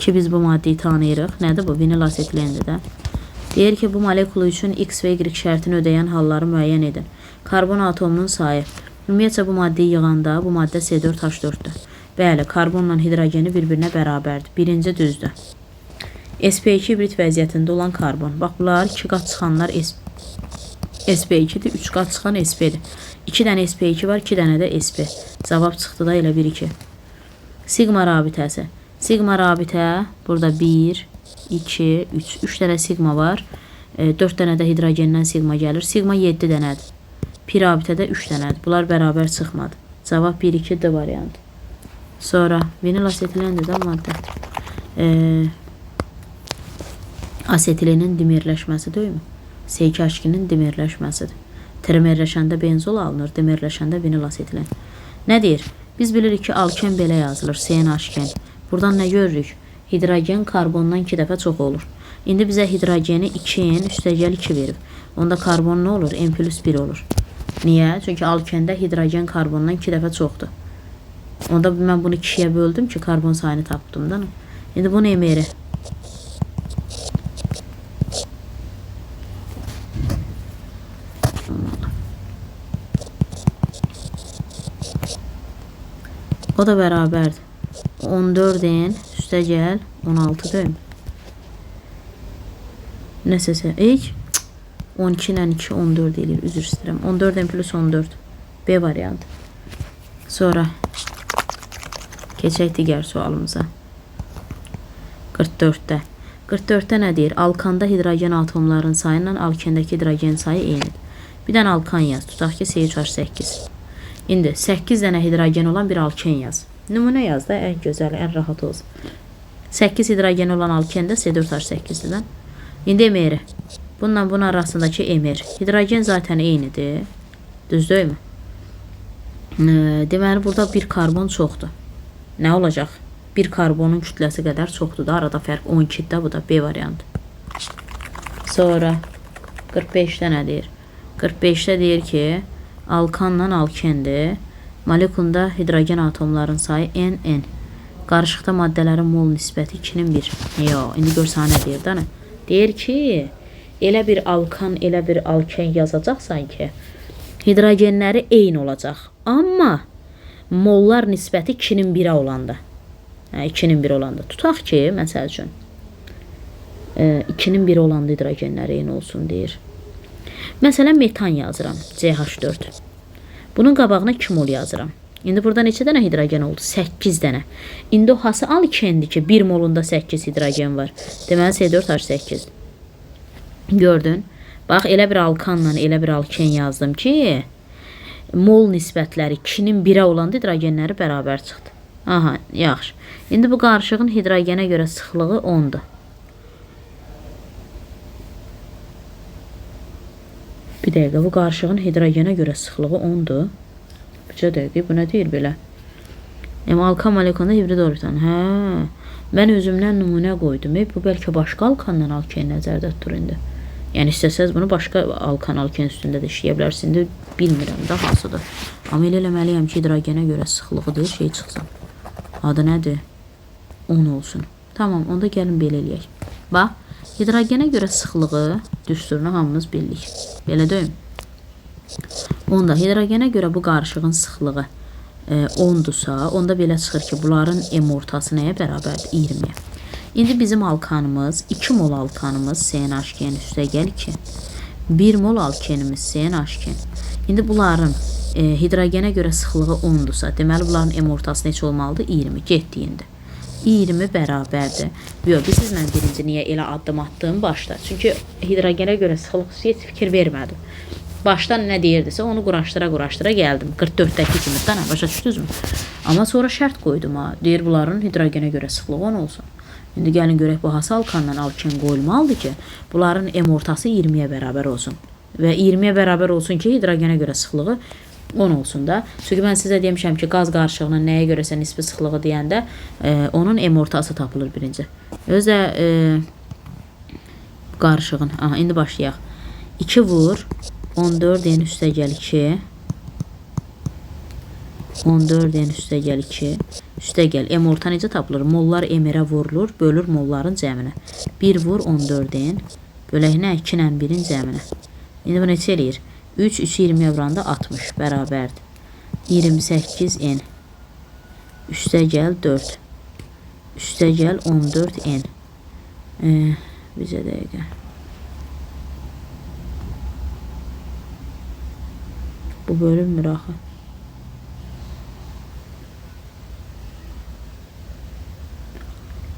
ki, biz bu maddəyi tanıyırıq. Nədir bu? Vinil asetilendir də. Deyir ki, bu molekulu üçün X və Y şərtini ödəyən halları müəyyən edin. Karbon atomunun sayı. Ümumiyyətcə, bu maddəyi yığanda bu maddə C4H4-dür. Bəli, karbonla hidrogeni bir-birinə bərabərdir. Birinci düzdür. sp2 hibrid vəziyyətində olan karbon. Bax, bunlar 2 qat çıxanlar sp2-dir, 3 qat çıxan sp-dir. 2 dənə sp2 var, 2 dənə də sp. Cavab çıxdı da elə 1-2. Siqma rabitəsi. Siqma rabitə burada 1, 2, 3. 3 dənə siqma var. 4 dənə də hidrogendən siqma gəlir. Siqma 7 dənədir. Pi rabitədə 3 dənədir. Bunlar bərabər çıxmadı. Cavab 1, 2, D variantı. Sonra vinil asetilendir də maddə. Asetilenin dimerləşməsi deyilmi? C2H2-nin dimerləşməsidir. Trimerləşəndə benzol alınır, dimerləşəndə vinil asetilen. Nə deyir? Biz bilirik ki, alken belə yazılır, CNH-gen. Buradan nə görürük? Hidrogen karbondan 2 dəfə çox olur. İndi bizə hidrogeni 2N üstəgəl 2 verib. Onda karbon nə olur? N plus 1 olur. Niyə? Çünki alkende hidrogen karbondan 2 dəfə çoxdur. Onda mən bunu 2-yə böldüm ki, karbon sayını tapdım da. İndi bunu MR-i. O da bərabərdir. 14N üstəgəl 16 deyil mi? Nəsəsə. Ey, 12 ilə 2 14 eləyir. Üzr istəyirəm. 14N plus 14. B variantı. Sonra keçək digər sualımıza. 44-də. 44-də nə deyir? Alkanda hidrogen atomlarının sayı ilə alkendəki hidrogen sayı eynidir. Bir dənə alkan yaz. Tutaq ki, C3H8. İndi 8 dənə hidrogen olan bir alken yaz. Nümunə yaz da, ən gözəli, ən rahat olsun. 8 hidrogen olan alken də C4H8-dir də. İndi MR. Bununla bunun arasındakı MR. Hidrogen zaten eynidir. Düz deyilmi? Deməli, burada bir karbon çoxdur. Nə olacaq? Bir karbonun kütləsi qədər çoxdur da. Arada fərq 12-dir də, bu da B variantı. Sonra 45-də nə deyir? 45-də deyir ki, alkanla alkendir. Molekulda hidrogen atomlarının sayı N, N. Qarışıqda maddələrin mol nisbəti 2-nin 1. Yo, indi gör sənə nə deyir da nə? Deyir ki, elə bir alkan, elə bir alken yazacaqsan ki, hidrogenləri eyni olacaq. Amma mollar nisbəti 2-nin 1-ə olanda. Hə, 2-nin 1 olanda. Tutaq ki, məsəl üçün, 2-nin 1 olanda hidrogenləri eyni olsun deyir. Məsələn, metan yazıram, CH4. Bunun qabağına 2 mol yazıram. İndi burada neçə dənə hidrogen oldu? 8 dənə. İndi o hası alkendir ki, 1 molunda 8 hidrogen var. Deməli, C4H8. Gördün? Bax, elə bir alkanla elə bir alken yazdım ki, mol nisbətləri 2-nin 1-ə olanda hidrogenləri bərabər çıxdı. Aha, yaxşı. İndi bu qarışığın hidrogenə görə sıxlığı 10-dur. Bir dəqiqə, bu qarışığın hidrogenə görə sıxlığı 10-dur. Bircə dəqiqə, bu nə deyir belə? Alkan molekulunda hibrid orbital. Hə, mən özümdən nümunə qoydum. Bu bəlkə başqa alkanla alken nəzərdə tutur indi. Yəni, istəsəz bunu başqa alkan alken üstündə də işləyə bilərsiniz. İndi bilmirəm də hansıdır. Amma elə eləməliyəm ki, hidrogenə görə sıxlığı deyir, şey çıxsın. Adı nədir? 10 olsun. Tamam, onda gəlin belə eləyək. Bax, hidrogenə görə sıxlığı düsturunu hamımız bildik. Belə deyim. Onda hidrogenə görə bu qarışığın sıxlığı 10-dursa, onda belə çıxır ki, bunların M ortası nəyə bərabərdir? 20-yə. İndi bizim alkanımız, 2 mol alkanımız CnH2n üstə gəl 2. 1 mol alkenimiz CnH2n. İndi bunların hidrogenə görə sıxlığı 10-dursa, deməli bunların M ortası neçə olmalıdır? 20. Getdi indi. 20 bərabərdir. Yox, bilirsiniz mən birinci niyə elə addım attım başda? Çünki hidrogenə görə sıxlıq heç fikir vermədim. Başdan nə deyirdisə onu quraşdıra-quraşdıra gəldim. 44-dəki kimi də nə, başa düşdünüzmü? Amma sonra şərt qoydum ha. Deyir bunların hidrogenə görə sıxlığı 10 olsun. İndi gəlin görək bu hansı alkandan alken qoyulmalıdır ki, bunların M ortası 20-yə bərabər olsun. Və 20-yə bərabər olsun ki, hidrogenə görə sıxlığı 10 olsun da. Çünki mən sizə demişəm ki, qaz qarışığının nəyə görəsə nisbi sıxlığı deyəndə onun M ortası tapılır birinci. Özü də qarışığın. Aha, indi başlayaq. 2 vur 14 n üstə gəl 2. 14 n üstə gəl 2. Üstə gəl. M orta necə tapılır? Mollar M-rə vurulur, bölür molların cəminə. 1 vur 14 n. Bölək nə? 2 ilə 1-in cəminə. İndi bu neçə eləyir? 3, 3 20-yə vuranda 60 bərabərdir. 28 n. Üstə gəl 4. Üstə gəl 14 n. Bizə dəqiqə. Bu bölünmür axı.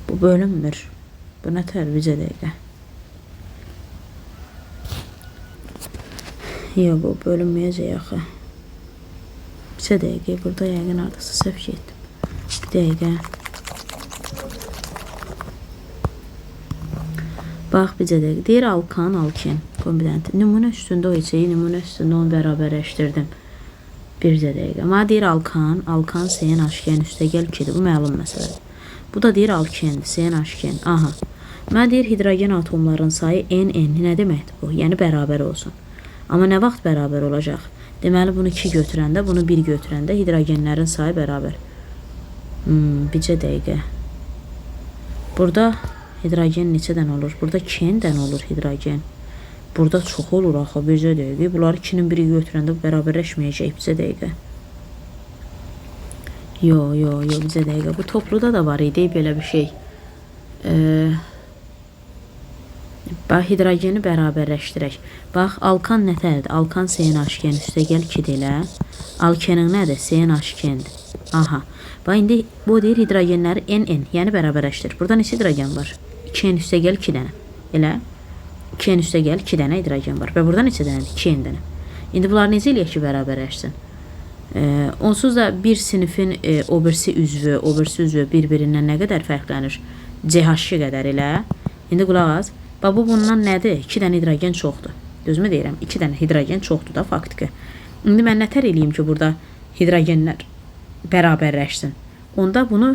Bu bölünmür. Bu nə tər bizə dəqiqə. Yox, bu bölünməyəcək axı. Bizə dəqiqə, burada yəqin hardasa səhv getdim. Bir dəqiqə. Bax, bizə dəqiqə. Deyir alkan, alken. Qoyun bir dənə. Nümunə üstündə o içəyi, nümunə üstündə onu bərabərləşdirdim. Bir dəqiqə. Mənə deyir alkan, alkan CnH2n üstə gəl 2-dir. Bu məlum məsələdir. Bu da deyir alkendir, CnH2n. Aha. Mənə deyir hidrogen atomlarının sayı N, N. Nə deməkdir bu? Yəni bərabər olsun. Amma nə vaxt bərabər olacaq? Deməli, bunu 2 götürəndə, bunu 1 götürəndə hidrogenlərin sayı bərabər. Bircə dəqiqə. Burada hidrogen neçə dənə olur? Burada 2 N dənə olur hidrogen. Burada çox olur axı, bircə dəqiqə. Bunları 2-nin 1-i götürəndə bərabərləşməyəcək, bircə dəqiqə. Yo, yo, yo, bircə dəqiqə. Bu topluda da var idi belə bir şey. Bax, hidrogeni bərabərləşdirək. Bax, alkan nətərdir? Alkan CnH2n üstə gəl 2 elə. Alkenin nədir? CnH2n-dir. Aha. Bax, indi bu deyir hidrogenləri N, N, yəni bərabərləşdir. Burada neçə hidrogen var? 2N üstə gəl 2 dənə. Elə? 2N üstə gəl 2 dənə hidrogen var. Və burada neçə dənədir? 2N dənə. İndi bunlar necə eləyək ki, bərabərləşsin? Onsuz da bir sinifin o birisi üzvü, o birisi üzvü bir-birindən nə qədər fərqlənir? CH2 qədər elə. İndi qulaq as. Bax, bu bundan nədir? 2 dənə hidrogen çoxdur. Düzmü deyirəm? 2 dənə hidrogen çoxdur da faktiki. İndi mən nətər eləyim ki, burada hidrogenlər bərabərləşsin? Onda bunu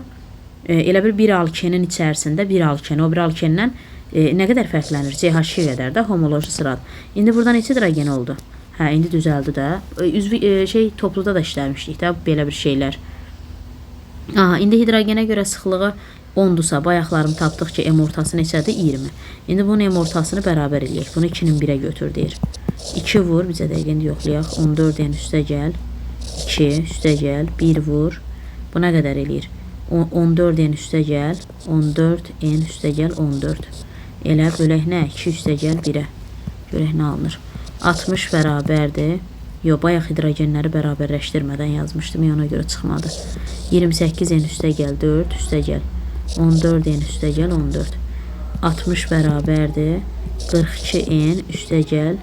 elə bir alkenin içərisində bir alken, o bir alkenden nə qədər fərqlənir? CH2 qədər də homoloji sıradır. İndi burada neçə hidrogen oldu? Hə, indi düzəldi də. Üzvü topluda da işləmişdik də belə bir şeylər. Aha, indi hidrogenə görə sıxlığı 10-dursa, bayaqlarım tapdıq ki, M ortası neçədir? 20. İndi bunun M ortasını bərabər eləyək. Bunu 2-nin 1-ə götür deyir. 2 vur, bizə dəqiqə indi yoxlayaq. 14 N üstə gəl. 2 üstə gəl. 1 vur. Bu nə qədər eləyir? 14 N üstə gəl. 14 N üstə gəl. 14. Elə bölək nə? 2 üstə gəl 1-ə. Görək nə alınır. 60 bərabərdir. Yox, bayaq hidrogenləri bərabərləşdirmədən yazmışdım. Ona görə çıxmadı. 28 N üstə gəl 4 üstə gəl. 14 N üstə gəl 14. 60 bərabərdir. 42 N üstə gəl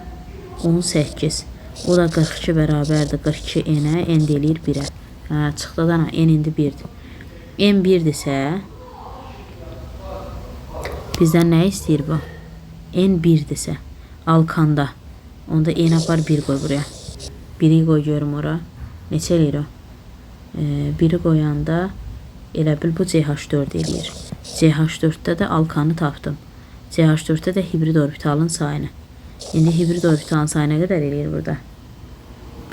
18. O da 42 bərabərdir 42 N-ə. N də eləyir 1-ə. Hə, çıxdı da N indi 1-dir. N 1-dirsə bizdən nə istəyir bu? N 1-dirsə alkanda. Onda N apar 1 qoy buraya. 1-i qoy görüm ora. Neçə eləyir o? 1-i qoyanda elə bil bu CH4 eləyir. CH4-də də alkanı tapdım. CH4-də də hibrid orbitalın sayını. İndi hibrid orbitalın sayı nə qədər eləyir burada?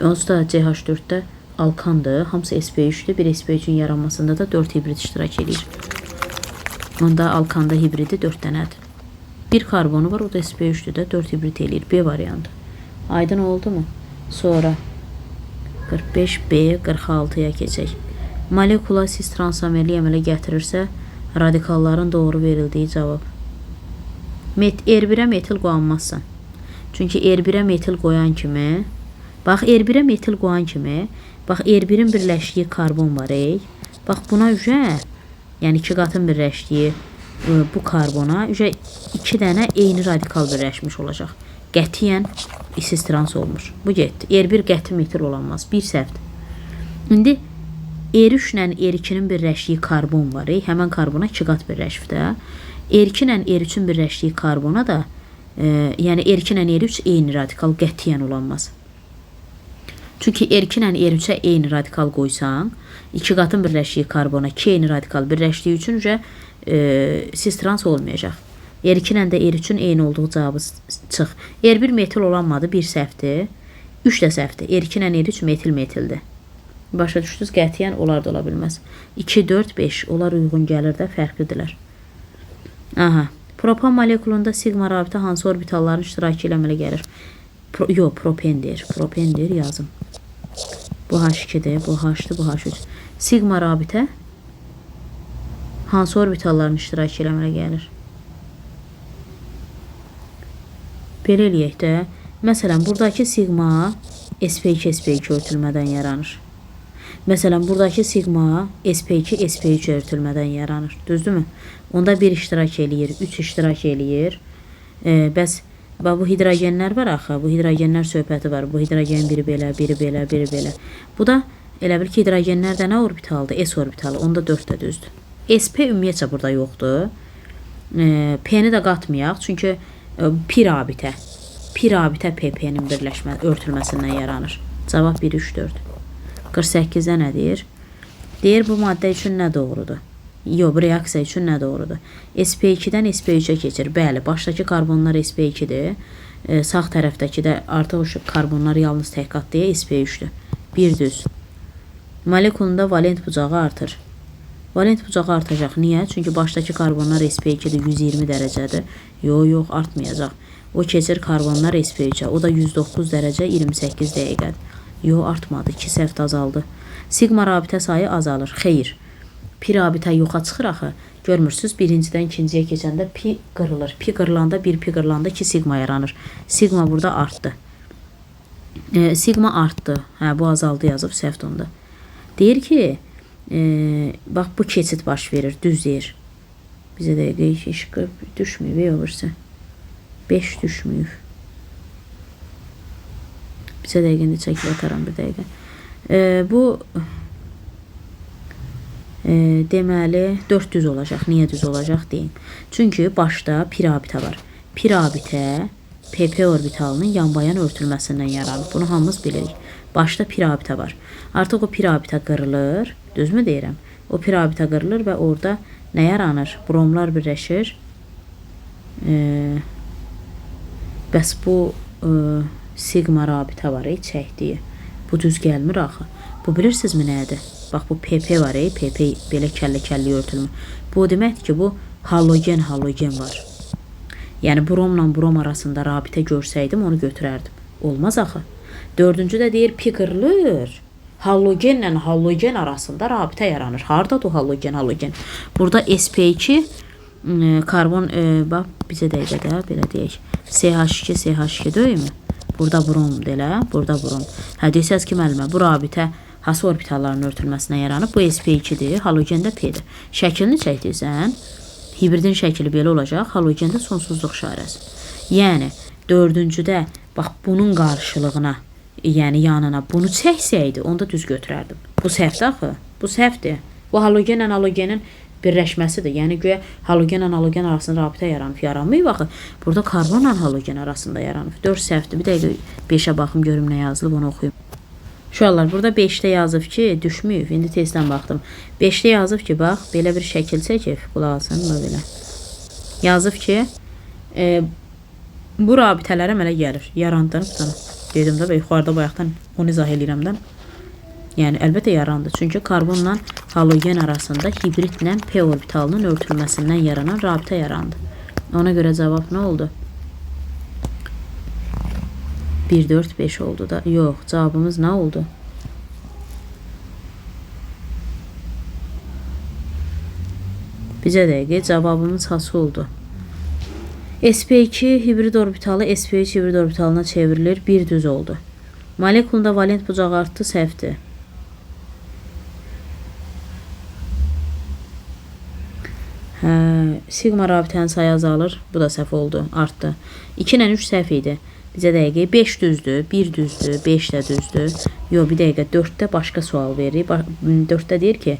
Onsuz da CH4-də alkandır. Hamısı sp3-dür. Bir sp3-ün yaranmasında da 4 hibrid iştirak eləyir. Onda alkanda hibridi 4 dənədir. Bir karbonu var, o da sp3-dür də 4 hibrid eləyir. B variantı. Aydın oldu mu? Sonra 45B 46-ya keçək. Molekula sis transomerlik əmələ gətirirsə, radikalların doğru verildiyi cavab. R1-ə metil qoyanmazsan. Çünki R1-ə metil qoyan kimi, bax R1-ə metil qoyan kimi, bax R1-in birləşdiyi karbon var, ey. Bax buna ücə, yəni iki qatın birləşdiyi bu karbona ücə 2 dənə eyni radikal birləşmiş olacaq. Qətiyyən sis trans olmur. Bu getdi. R1 qəti metil olanmaz. Bir səhvdir. İndi R3 ilə R2-nin birləşdiyi karbon var. Həmən karbona 2 qat birləşib də. R2 ilə R3-ün birləşdiyi karbona da, yəni R2 ilə R3 eyni radikal qətiyyən olanmaz. Çünki R2 ilə R3-ə eyni radikal qoysan, 2 qatın birləşdiyi karbona 2 eyni radikal birləşdiyi üçün sis trans olmayacaq. R2 ilə də R3-ün eyni olduğu cavabı çıx. R1 metil olanmadı, bir səhvdir. 3 də səhvdir. R2 ilə R3 metil metildir. Başa düşdünüz? Qətiyyən onlar da ola bilməz. 2, 4, 5. Onlar uyğun gəlir də, fərqlidirlər. Aha. Propan molekulunda sigma rabitə hansı orbitalların iştirakı ilə əmələ gəlir? Propen deyir. Propen deyir, yazım. Bu H2-dir, bu H-dır, bu H3. Sigma rabitə hansı orbitalların iştirakı ilə əmələ gəlir? Belə eləyək də. Məsələn, buradakı sigma sp2, sp2 örtülmədən yaranır. Məsələn, buradakı sigma sp2, sp3 örtülmədən yaranır. Düzdürmü? Onda 1 iştirak eləyir, 3 iştirak eləyir. Bəs bax, bu hidrogenlər var axı. Bu hidrogenlər söhbəti var. Bu hidrogen biri belə, biri belə, biri belə. Bu da elə bil ki, hidrogenlər də nə orbitaldır? S orbitalı. Onda 4 də düzdür. SP ümumiyyətcə burada yoxdur. P-ni də qatmayaq. Çünki pi rabitə. Pi rabitə PP-nin örtülməsindən yaranır. Cavab 1, 3, 4. 48-də nə deyir? Deyir, bu maddə üçün nə doğrudur? Yox, bu reaksiya üçün nə doğrudur? sp2-dən sp3-ə keçir. Bəli, başdakı karbonlar sp2-dir. Sağ tərəfdəki də artıq karbonlar yalnız tək qat deyə sp3-dür. Bir düz. Molekulunda valent bucağı artır. Valent bucağı artacaq. Niyə? Çünki başdakı karbonlar sp2-dir, 120 dərəcədir. Yox, yox, artmayacaq. O keçir karbonlar sp3-ə. O da 109 dərəcə 28 dəqiqədir. Yox, artmadı. 2 səhv azaldı. Sigma rabitə sayı azalır. Xeyr. Pi rabitə yoxa çıxır axı. Görmürsünüz, birincidən ikinciyə keçəndə pi qırılır. Pi qırılanda bir pi qırılanda 2 sigma yaranır. Sigma burada artdı. Sigma artdı. Hə, bu azaldı yazıb səhvdir onda. Deyir ki, bax bu keçid baş verir, düz deyir. Bizə dəqiqə iş düşməyib, yoxsa 5 düşməyib. Bizə dəqiqə indi çəkib ataram bir dəqiqə. Bu deməli 4 düz olacaq. Niyə düz olacaq deyim. Çünki başda pi rabitə var. Pi rabitə PP orbitalının yanbayan örtülməsindən yaranır. Bunu hamımız bilirik. Başda pi rabitə var. Artıq o pi rabitə qırılır. Düzmü deyirəm? O pi rabitə qırılır və orada nə yaranır? Bromlar birləşir. Bəs bu sigma rabitə var, çəkdiyi. Bu düz gəlmir axı. Bu bilirsinizmi nədir? Bax bu PP var, PP belə kəllə-kəlli örtülmür. Bu o deməkdir ki, bu halogen-halogen var. Yəni bromla brom arasında rabitə görsəydim onu götürərdim. Olmaz axı. Dördüncü də deyir pi qırılır. Halogenlə halogen arasında rabitə yaranır. Hardadır o halogen halogen? Burada sp2 karbon bax bizə dəqiqə də belə deyək. CH2 CH2 deyilmi? Burada bromdur elə, burada brom. Hə desəz ki, müəllimə, bu rabitə hansı orbitalların örtülməsinə yaranıb? Bu sp2-dir, halogen də P-dir. Şəklini çəkdirsən, hibridin şəkli belə olacaq, halogendə sonsuzluq işarəsi. Yəni dördüncüdə bax bunun qarşılığına, yəni yanına bunu çəksəydi, onda düz götürərdim. Bu səhvdir axı. Bu səhvdir. Bu halogenlə halogenin birləşməsidir. Yəni güya halogenlə halogen arasında rabitə yaranıb. Yaranmayıb axı. Burada karbonla halogen arasında yaranıb. 4 səhvdir. Bir dəqiqə 5-ə baxım görüm nə yazılıb, onu oxuyum. Uşaqlar, burada 5-də yazıb ki, düşməyib. İndi tezdən baxdım. 5-də yazıb ki, bax, belə bir şəkil çəkib. Qulaq asın, belə. Yazıb ki, bu rabitələrə mənə gəlir. Yarandı. Dedim də, yuxarıda bayaqdan onu izah eləyirəm də. Yəni, əlbəttə yarandı. Çünki karbonla halogen arasında hibridlə P orbitalının örtülməsindən yaranan rabitə yarandı. Ona görə cavab nə oldu? 1, 4, 5 oldu da. Yox, cavabımız nə oldu? Bizə dəqiqə cavabımız hansı oldu? sp2 hibrid orbitalı sp3 hibrid orbitalına çevrilir. 1 düz oldu. Molekulunda valent bucağı artdı, səhvdir. Hə, sigma rabitənin sayı azalır. Bu da səhv oldu, artdı. 2 ilə 3 səhv idi. Bizə dəqiqə 5 düzdür, 1 düzdür, 5 də düzdür. Yox, bir dəqiqə 4-də başqa sual verir. 4-də deyir ki,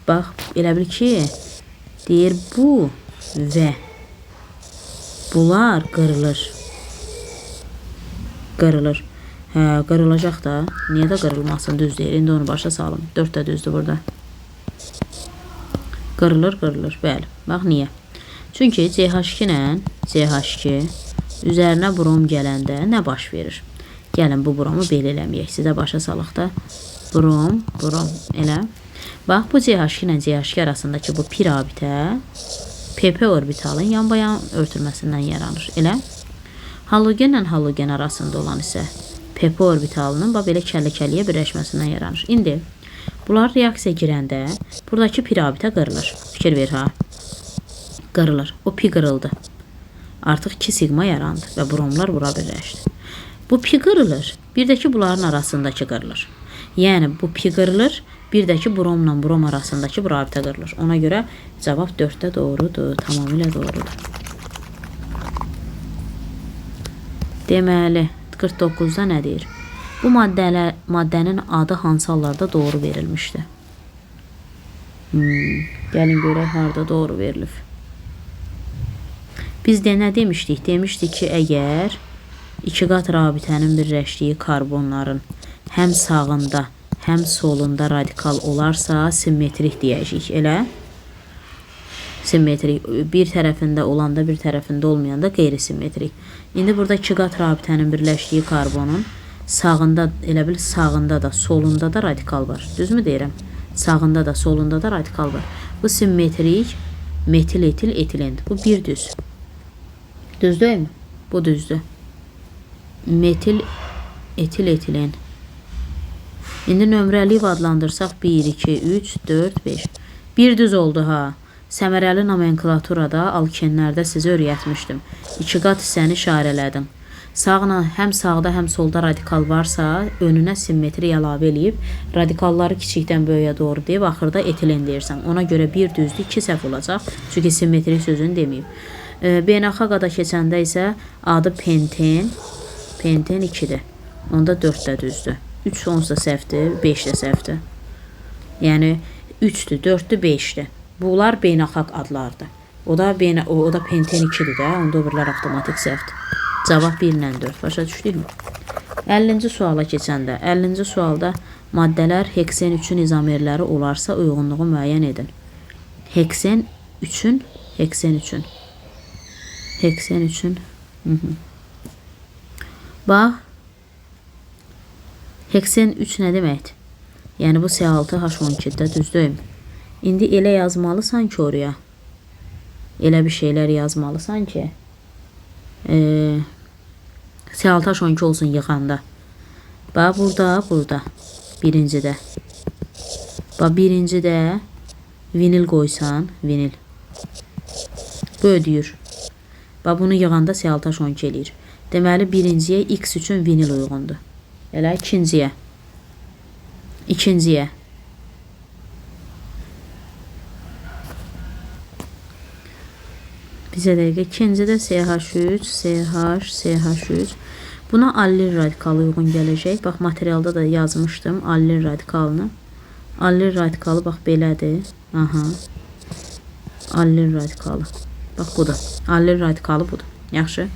bax, elə bil ki, deyir bu və bunlar qırılır. Qırılır. Hə, qırılacaq da. Niyə də qırılmasın, düz deyir. İndi onu başa salım. 4 də düzdür burada. Qırılır, qırılır. Bəli. Bax, niyə? Çünki CH2 ilə CH2 üzərinə brom gələndə nə baş verir? Gəlin, bu bromu belə eləməyək. Sizə başa salaq da. Brom, brom, elə. Bax, bu CH2 ilə CH2 arasındakı bu pi rabitə PP orbitalın yanbayan örtülməsindən yaranır. Elə. Halogenlə halogen arasında olan isə PP orbitalının bax, belə kəllə-kəlliyə birləşməsindən yaranır. İndi bunlar reaksiya girəndə buradakı pi rabitə qırılır. Fikir ver ha. Qırılır. O pi qırıldı. Artıq 2 sigma yarandı və bromlar bura birləşdi. Bu pi qırılır. Bir də ki bunların arasındakı qırılır. Yəni bu pi qırılır, bir də ki bromla brom arasındakı bu rabitə qırılır. Ona görə cavab 4-də doğrudur. Tamamilə doğrudur. Deməli, 49-da nə deyir? Bu maddənin adı hansı hallarda doğru verilmişdi? Gəlin görək harda doğru verilib. Biz də nə demişdik? Demişdik ki, əgər iki qat rabitənin birləşdiyi karbonların həm sağında, həm solunda radikal olarsa, simmetrik deyəcəyik. Elə? Simmetrik. Bir tərəfində olanda, bir tərəfində olmayanda qeyri-simmetrik. İndi burada iki qat rabitənin birləşdiyi karbonun sağında, elə bil sağında da, solunda da radikal var. Düzmü deyirəm? Sağında da, solunda da radikal var. Bu simmetrik metil, etil, etilendir. Bu bir düz. Düz deyilmi? Bu düzdür. Metil, etil, etilen. İndi nömrəliyib adlandırsaq 1, 2, 3, 4, 5. Bir düz oldu ha. Səmərəli nomenklaturada alkenlərdə sizə öyrətmişdim. İki qat hissəni işarələdim. Sağla, həm sağda, həm solda radikal varsa, önünə simmetri əlavə eləyib, radikalları kiçikdən böyüyə doğru deyib, axırda etilen deyirsən. Ona görə 1 düzdür, 2 səhv olacaq. Çünki simmetri sözünü deməyib. Beynəlxalq ada keçəndə isə adı penten, penten 2-dir. Onda 4 də düzdür. 3 onsuz da səhvdir, 5 də səhvdir. Yəni 3-dür, 4-dür, 5-dir. Bunlar beynəlxalq adlardır. O da penten 2-dir də, onda o birilər avtomatik səhvdir. Cavab 1 ilə 4. Başa düşdükmü? 50-ci suala keçəndə, 50-ci sualda maddələr heksen 3-ün izomerləri olarsa uyğunluğu müəyyən edin. Heksen 3-ün, heksen 3-ün. Heksen 3-ün. Bax, heksen 3 nə deməkdir? Yəni bu C6H12-də düz deyilmi? İndi elə yazmalısan ki oraya. Elə bir şeylər yazmalısan ki, C6H12 olsun yığanda. Bax, burada, birincidə. Bax, birincidə vinil qoysan, vinil. Bu ödəyir. Bax, bunu yığanda C6H12 eləyir. Deməli, birinciyə X üçün vinil uyğundur. Elə ikinciyə. İkinciyə. Bizə dəqiqə. İkincidə CH3, CH, CH3. Buna allil radikalı uyğun gələcək. Bax, materialda da yazmışdım allil radikalını. Allil radikalı bax belədir. Aha. Allil radikalı. Bax budur. Allil radikalı budur. Yaxşı.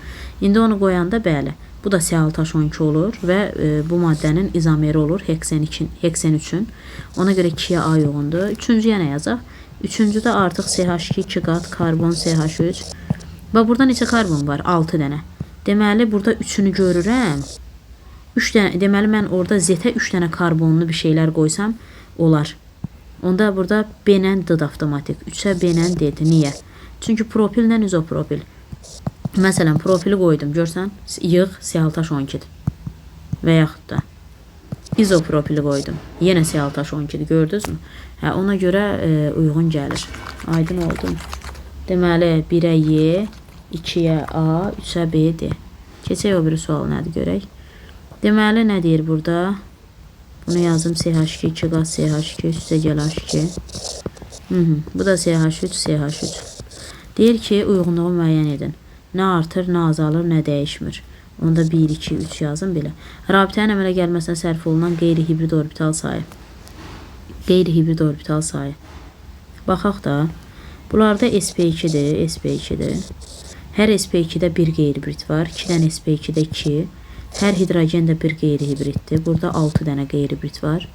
İndi onu qoyanda bəli. Bu da C6H12 olur və bu maddənin izomeri olur heksen 3-ün. Ona görə 2-yə A uyğundur. Üçüncüyə nə yazaq? Üçüncüdə artıq CH2 2 qat karbon CH3. Bax burada neçə karbon var? 6 dənə. Deməli burada 3-ünü görürəm. 3 dənə, deməli mən orada Z-ə 3 dənə karbonlu bir şeylər qoysam olar. Onda burada B-lə D avtomatik. 3-ə B-lə D-dir. Niyə? Çünki propillə izopropil. Məsələn, profili qoydum. Görsən, yığ C6H12-dir. Və yaxud da izopropili qoydum. Yenə C6H12-dir. Gördünüzmü? Hə, ona görə uyğun gəlir. Aydın oldu mu? Deməli, 1-ə Y, 2-yə A, 3-ə B, D. Keçək o biri sual nədir görək. Deməli, nə deyir burada? Bunu yazdım CH2, 2 qaz CH2, üstə gəl H2. Bu da CH3, CH3. Deyir ki, uyğunluğu müəyyən edin. Nə artır, nə azalır, nə dəyişmir. Onda 1, 2, 3 yazın belə. Rabitənin əmələ gəlməsinə sərf olunan qeyri-hibrid orbital sayı. Qeyri-hibrid orbital sayı. Baxaq da. Bunlarda sp2-dir, sp2-dir. Hər sp2-də bir qeyri-hibrid var. 2 dənə sp2-də 2. Hər hidrogen də bir qeyri-hibriddir. Burada 6 dənə qeyri-hibrid var.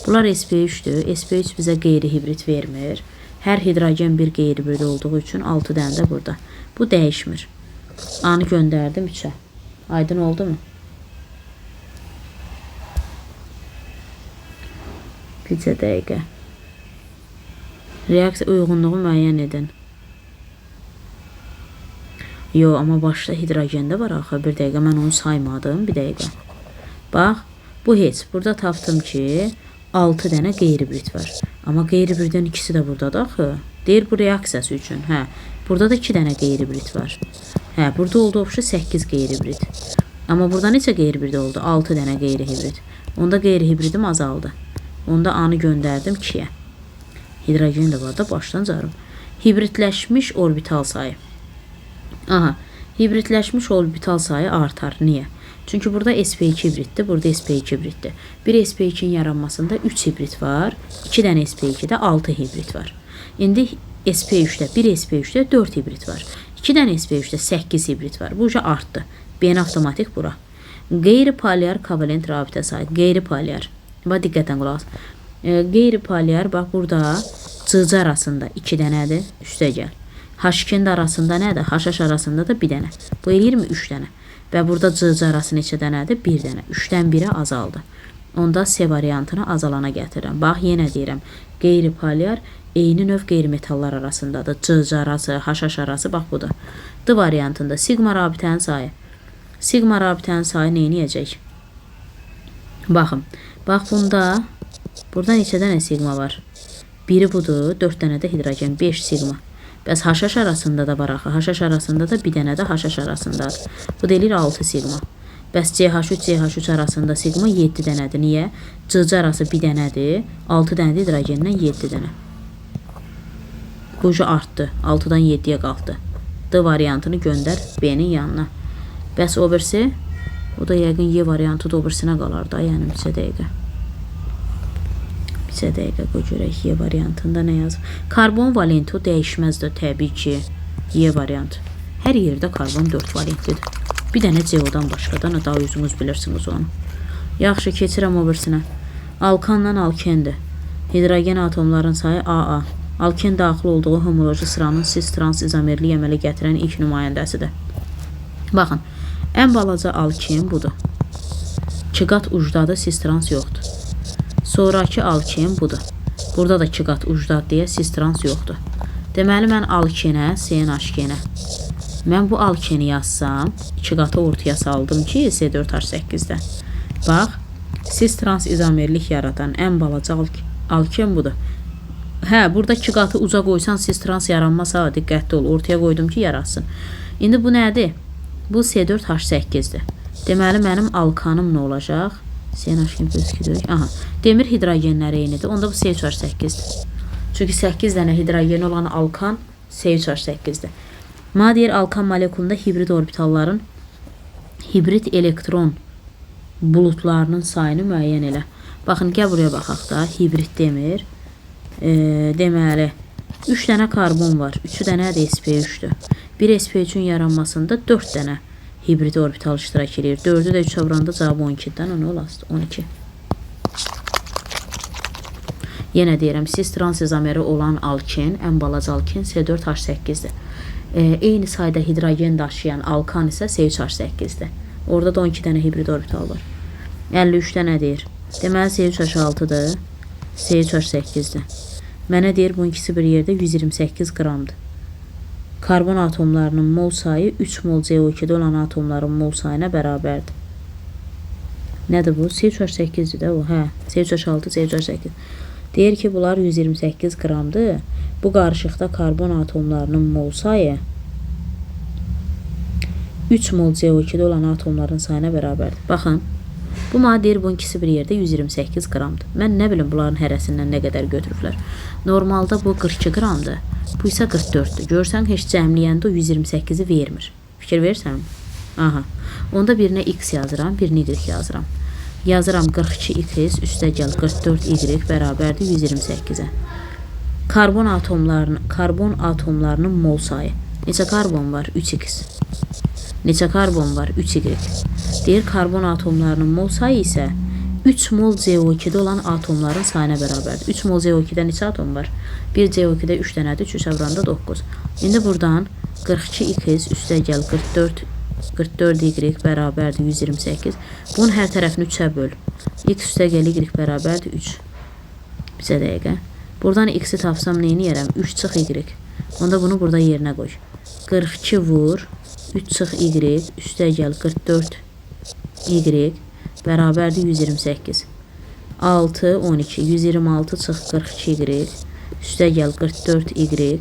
Bunlar sp3-dür. sp3 bizə qeyri-hibrid vermir. Hər hidrogen bir qeyri-hibrid olduğu üçün 6 dənə də burada. Bu dəyişmir. A-nı göndərdim 3-ə. Aydın oldu mu? Bircə dəqiqə. Reaksiya uyğunluğu müəyyən edin. Yo, amma başda hidrogen də var axı. Bir dəqiqə, mən onu saymadım. Bir dəqiqə. Bax, bu heç. Burada tapdım ki, 6 dənə qeyri-hibrid var. Amma qeyri-hibridin ikisi də buradadır axı. Deyir, bu reaksiyası üçün. Hə, burada da 2 dənə qeyri-hibrid var. Hə, burada oldu obşu 8 qeyri-hibrid. Amma burada neçə qeyri-hibrid oldu? 6 dənə qeyri-hibrid. Onda qeyri-hibridim azaldı. Onda A-nı göndərdim 2-yə. Hidrogen də var da başdan carım. Hibridləşmiş orbital sayı. Aha, hibridləşmiş orbital sayı artar. Niyə? Çünki burada sp2 hibriddir, burada sp2 hibriddir. Bir sp2-nin yaranmasında 3 hibrid var, 2 dənə sp2-də 6 hibrid var. İndi sp3-də, bir sp3-də 4 hibrid var. 2 dənə sp3-də 8 hibrid var. Bu uca artdı. B-ni avtomatik bura. Qeyri-polyar kovalent rabitə sayı. Qeyri-polyar. Bax, diqqətlə qulaq as. Qeyri-polyar, bax, burada CC arasında 2 dənədir. Üstə gəl. H2-nin də arasında nədir? HH arasında da 1 dənə. Bu eləyirmi? 3 dənə. Və burada CC arası neçə dənədir? 1 dənə. 3-dən 1-ə azaldı. Onda C variantını azalana gətirirəm. Bax, yenə deyirəm. Qeyri-polyar eyni növ qeyri-metallar arasındadır. CC arası, HH arası, bax budur. D variantında siqma rabitənin sayı. Siqma rabitənin sayı nə eləyəcək? Baxın. Bax bunda, burada neçə dənə siqma var? Biri budur, 4 dənə də hidrogen, 5 siqma. Bəs HH arasında da var axı. HH arasında da bir dənə də HH arasındadır. Bu da eləyir 6 siqma. Bəs CH3, CH3 arasında siqma 7 dənədir. Niyə? CC arası bir dənədir. 6 dənədir hidrogendən 7 dənə. Bu artdı. 6-dan 7-yə qalxdı. D variantını göndər B-nin yanına. Bəs o birisi? O da yəqin Y variantı da o birisinə qalar da. Yəni bir dəqiqə. Bir dəqiqə qoy görək Y variantında nə yazır. Karbon valenti o dəyişməz də təbii ki. Y variantı. Hər yerdə karbon 4 valentlidir. Bir dənə CO-dan başqadan daha özünüz bilirsiniz onu. Yaxşı, keçirəm o birisinə. Alkanla alkendir. Hidrogen atomların sayı AA. Alken daxil olduğu homoloji sıranın cis-trans izomerlik əmələ gətirən ilk nümayəndəsidir. Baxın, ən balaca alken budur. 2 qat ucdadır, cis-trans yoxdur. Sonrakı alken budur. Burada da 2 qat ucdadır deyə cis-trans yoxdur. Deməli, mən alkenə, CNH-genə. Mən bu alkeni yazsam, 2 qatı ortaya saldım ki, C4H8-də. Bax, cis-trans izomerlik yaradan ən balaca alken budur. Hə, burada 2 qatı uca qoysan cis-trans yaranmaz ha, diqqətli ol. Ortaya qoydum ki, yaratsın. İndi bu nədir? Bu C4H8-dir. Deməli, mənim alkanım nə olacaq? CNH plus 2 döyük. Aha, demir hidrogenləri eynidir. Onda bu C3H8-dir. Çünki 8 dənə hidrogeni olan alkan C3H8-dir. Mənə deyir, alkan molekulunda hibrid orbitalların hibrid elektron buludlarının sayını müəyyən elə. Baxın, gəl buraya baxaq da. Hibrid demir. Deməli, 3 dənə karbon var. 3 dənə də sp3-dür. Bir sp3-ün yaranmasında 4 dənə hibrid orbital iştirak eləyir. 4-ü də 3-ə vuranda cavabı 12-dən. O nə olasıdır? 12. Yenə deyirəm, cis-trans izomeri olan alken, ən balaca alken C4H8-dir. Eyni sayda hidrogen daşıyan alkan isə C3H8-dir. Orada da 12 dənə hibrid orbital var. 53-də nə deyir? Deməli, C3H6-dır, C3H8-dir. Mənə deyir, bunun ikisi bir yerdə 128 qramdır. Karbon atomlarının mol sayı 3 mol CO2-də olan atomların mol sayına bərabərdir. Nədir bu? C3H8-dir də o. Hə, C3H6, C3H8. Deyir ki, bunlar 128 qramdır. Bu qarışıqda karbon atomlarının mol sayı 3 mol CO2-də olan atomların sayına bərabərdir. Baxın, bu mənə deyir, bunun ikisi bir yerdə 128 qramdır. Mən nə bilim, bunların hərəsindən nə qədər götürüblər. Normalda bu 42 qramdır. Bu isə 44-dür. Görsən, heç cəmləyəndə o 128-i vermir. Fikir verirsən? Aha. Onda birinə x yazıram, birinə y yazıram. Yazıram 42x üstə gəl 44y bərabərdir 128-ə. Karbon atomlarının mol sayı. Neçə karbon var? 3x. Neçə karbon var? 3y. Deyir, karbon atomlarının mol sayı isə 3 mol CO2-də olan atomların sayına bərabərdir. 3 mol CO2-də neçə atom var? 1 CO2-də 3 dənədir, 3 3-ə vuranda 9. İndi buradan 42x üstə gəl 44y bərabərdir 128. Bunun hər tərəfini 3-ə böl. X üstə gəl y bərabərdir 3. Bizə dəqiqə. Buradan x-i tapsam nə eləyərəm? 3 çıx y. Onda bunu burada yerinə qoy. 42 vur, 3 çıx y, üstə gəl 44 y bərabərdir 128. 6, 12, 126 çıx 42 y, üstə gəl 44 y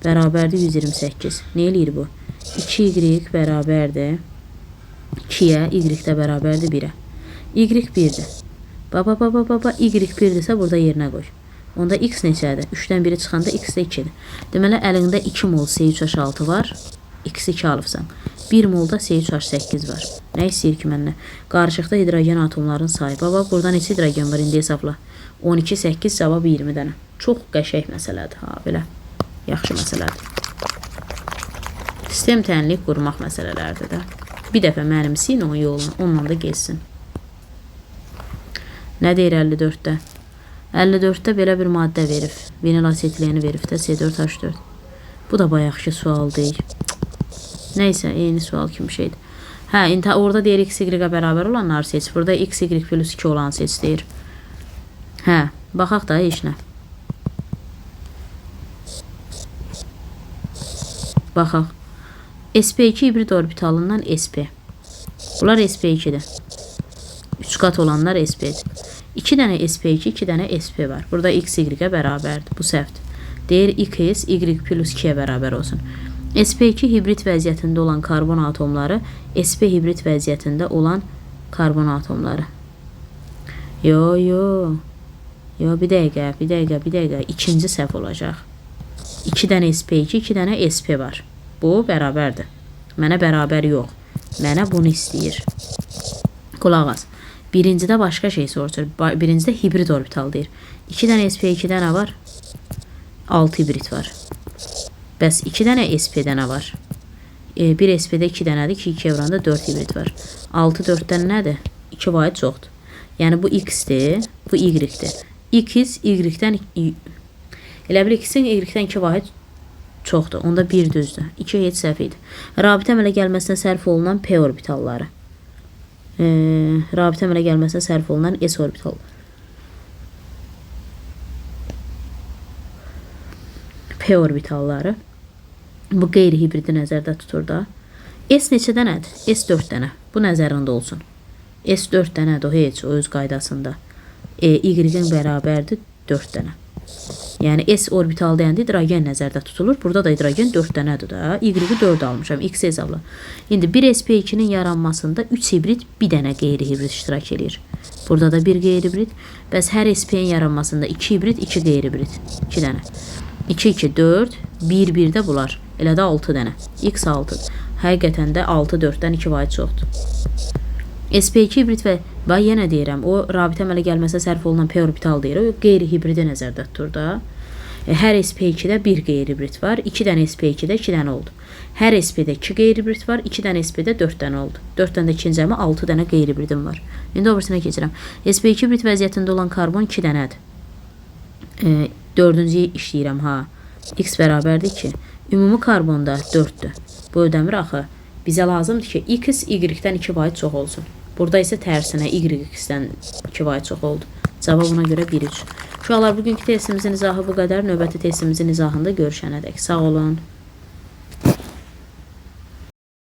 bərabərdir 128. Nə eləyir bu? 2y bərabərdir 2-yə, y də bərabərdir 1-ə. Y 1-dir. Baba, baba, baba, y 1-dirsə burada yerinə qoy. Onda x neçədir? 3-dən 1-i çıxanda x də 2-dir. Deməli, əlində 2 mol C3H6 var. X-i 2 alıbsan. 1 molda C3H8 var. Nə istəyir ki məndən? Qarışıqda hidrogen atomlarının sayı. Baba, burada neçə hidrogen var? İndi hesabla. 12, 8, cavab 20 dənə. Çox qəşəng məsələdir. Ha, belə. Yaxşı məsələdir. Sistem tənlik qurmaq məsələləridir də. Bir dəfə mənimsiyin onun yolunu, onunla da getsin. Nə deyir 54-də? 54-də belə bir maddə verib. Vinil asetileni verib də C4H4. Bu da bayaqki sual deyil. Nəysə, eyni sual kimi şeydir. Hə, indi orada deyir x, y-ə bərabər olanları seç. Burada x, y plus 2 olanı seç deyir. Hə, baxaq da heç nə. Baxaq. sp2 hibrid orbitalından sp. Bunlar sp2-dir. 3 qat olanlar sp-dir. 2 dənə sp2, 2 dənə sp var. Burada x, y-ə bərabərdir. Bu səhvdir. Deyir X, Y plus 2-yə bərabər olsun. sp2 hibrid vəziyyətində olan karbon atomları, sp hibrid vəziyyətində olan karbon atomları. Yo, yo. Yo, bir dəqiqə, bir dəqiqə, bir dəqiqə. İkinci səhv olacaq. 2 dənə sp2, 2 dənə sp var. Bu bərabərdir. Mənə bərabər yox. Mənə bunu istəyir. Qulaq as. Birincidə başqa şey soruşur. Birincidə hibrid orbital deyir. 2 dənə sp2-də nə var? 6 hibrid var. Bəs 2 dənə sp-də nə var? 1 sp-də 2 dənədir. 2 2 evranda 4 hibrid var. 6 4-dən nədir? 2 vahid çoxdur. Yəni bu x-dir, bu y-dir. X y-dən elə bil x-in y-dən 2 vahid çoxdur. Onda 1 düzdür. 2 heç səhv idi. Rabitə əmələ gəlməsinə sərf olunan p orbitalları. Rabitə əmələ gəlməsinə sərf olunan s orbitalları. P orbitalları. Bu qeyri-hibridi nəzərdə tutur da. S neçə dənədir? S 4 dənə. Bu nəzərində olsun. S 4 dənədir o heç o öz qaydasında. Y-in bərabərdir 4 dənə. Yəni S orbital deyəndə hidrogen nəzərdə tutulur. Burada da hidrogen 4 dənədir da. Y-i 4 almışam. X hesabla. İndi bir sp2-nin yaranmasında 3 hibrid, bir dənə qeyri-hibrid iştirak eləyir. Burada da bir qeyri-hibrid. Bəs hər sp-nin yaranmasında 2 hibrid, 2 qeyri-hibrid. 2 dənə. 2, 2, 4, 1, 1 də bunlar. Elə də 6 dənə. X 6-dır. Həqiqətən də 6 4-dən 2 vahid çoxdur. sp2 hibrid və bax yenə deyirəm, o rabitə əmələ gəlməsinə sərf olunan p orbital deyir. O qeyri-hibridi nəzərdə tutur da. Hər sp2-də bir qeyri-hibrid var. 2 dənə sp2-də 2 dənə oldu. Hər sp-də 2 qeyri-hibrid var. 2 dənə sp-də 4 dənə oldu. 4 dənə də ikinci cəmi 6 dənə qeyri-hibridim var. İndi o birisinə keçirəm. sp2 hibrid vəziyyətində olan karbon 2 dənədir. Dördüncüyü işləyirəm ha. X bərabərdir 2. Ümumi karbonda 4-dür. Bu ödəmir axı. Bizə lazımdır ki, X Y-dən 2 vahid çox olsun. Burada isə tərsinə Y X-dən 2 vahid çox oldu. Cavab ona görə 1-3. Uşaqlar, bugünkü testimizin izahı bu qədər. Növbəti testimizin izahında görüşənədək. Sağ olun.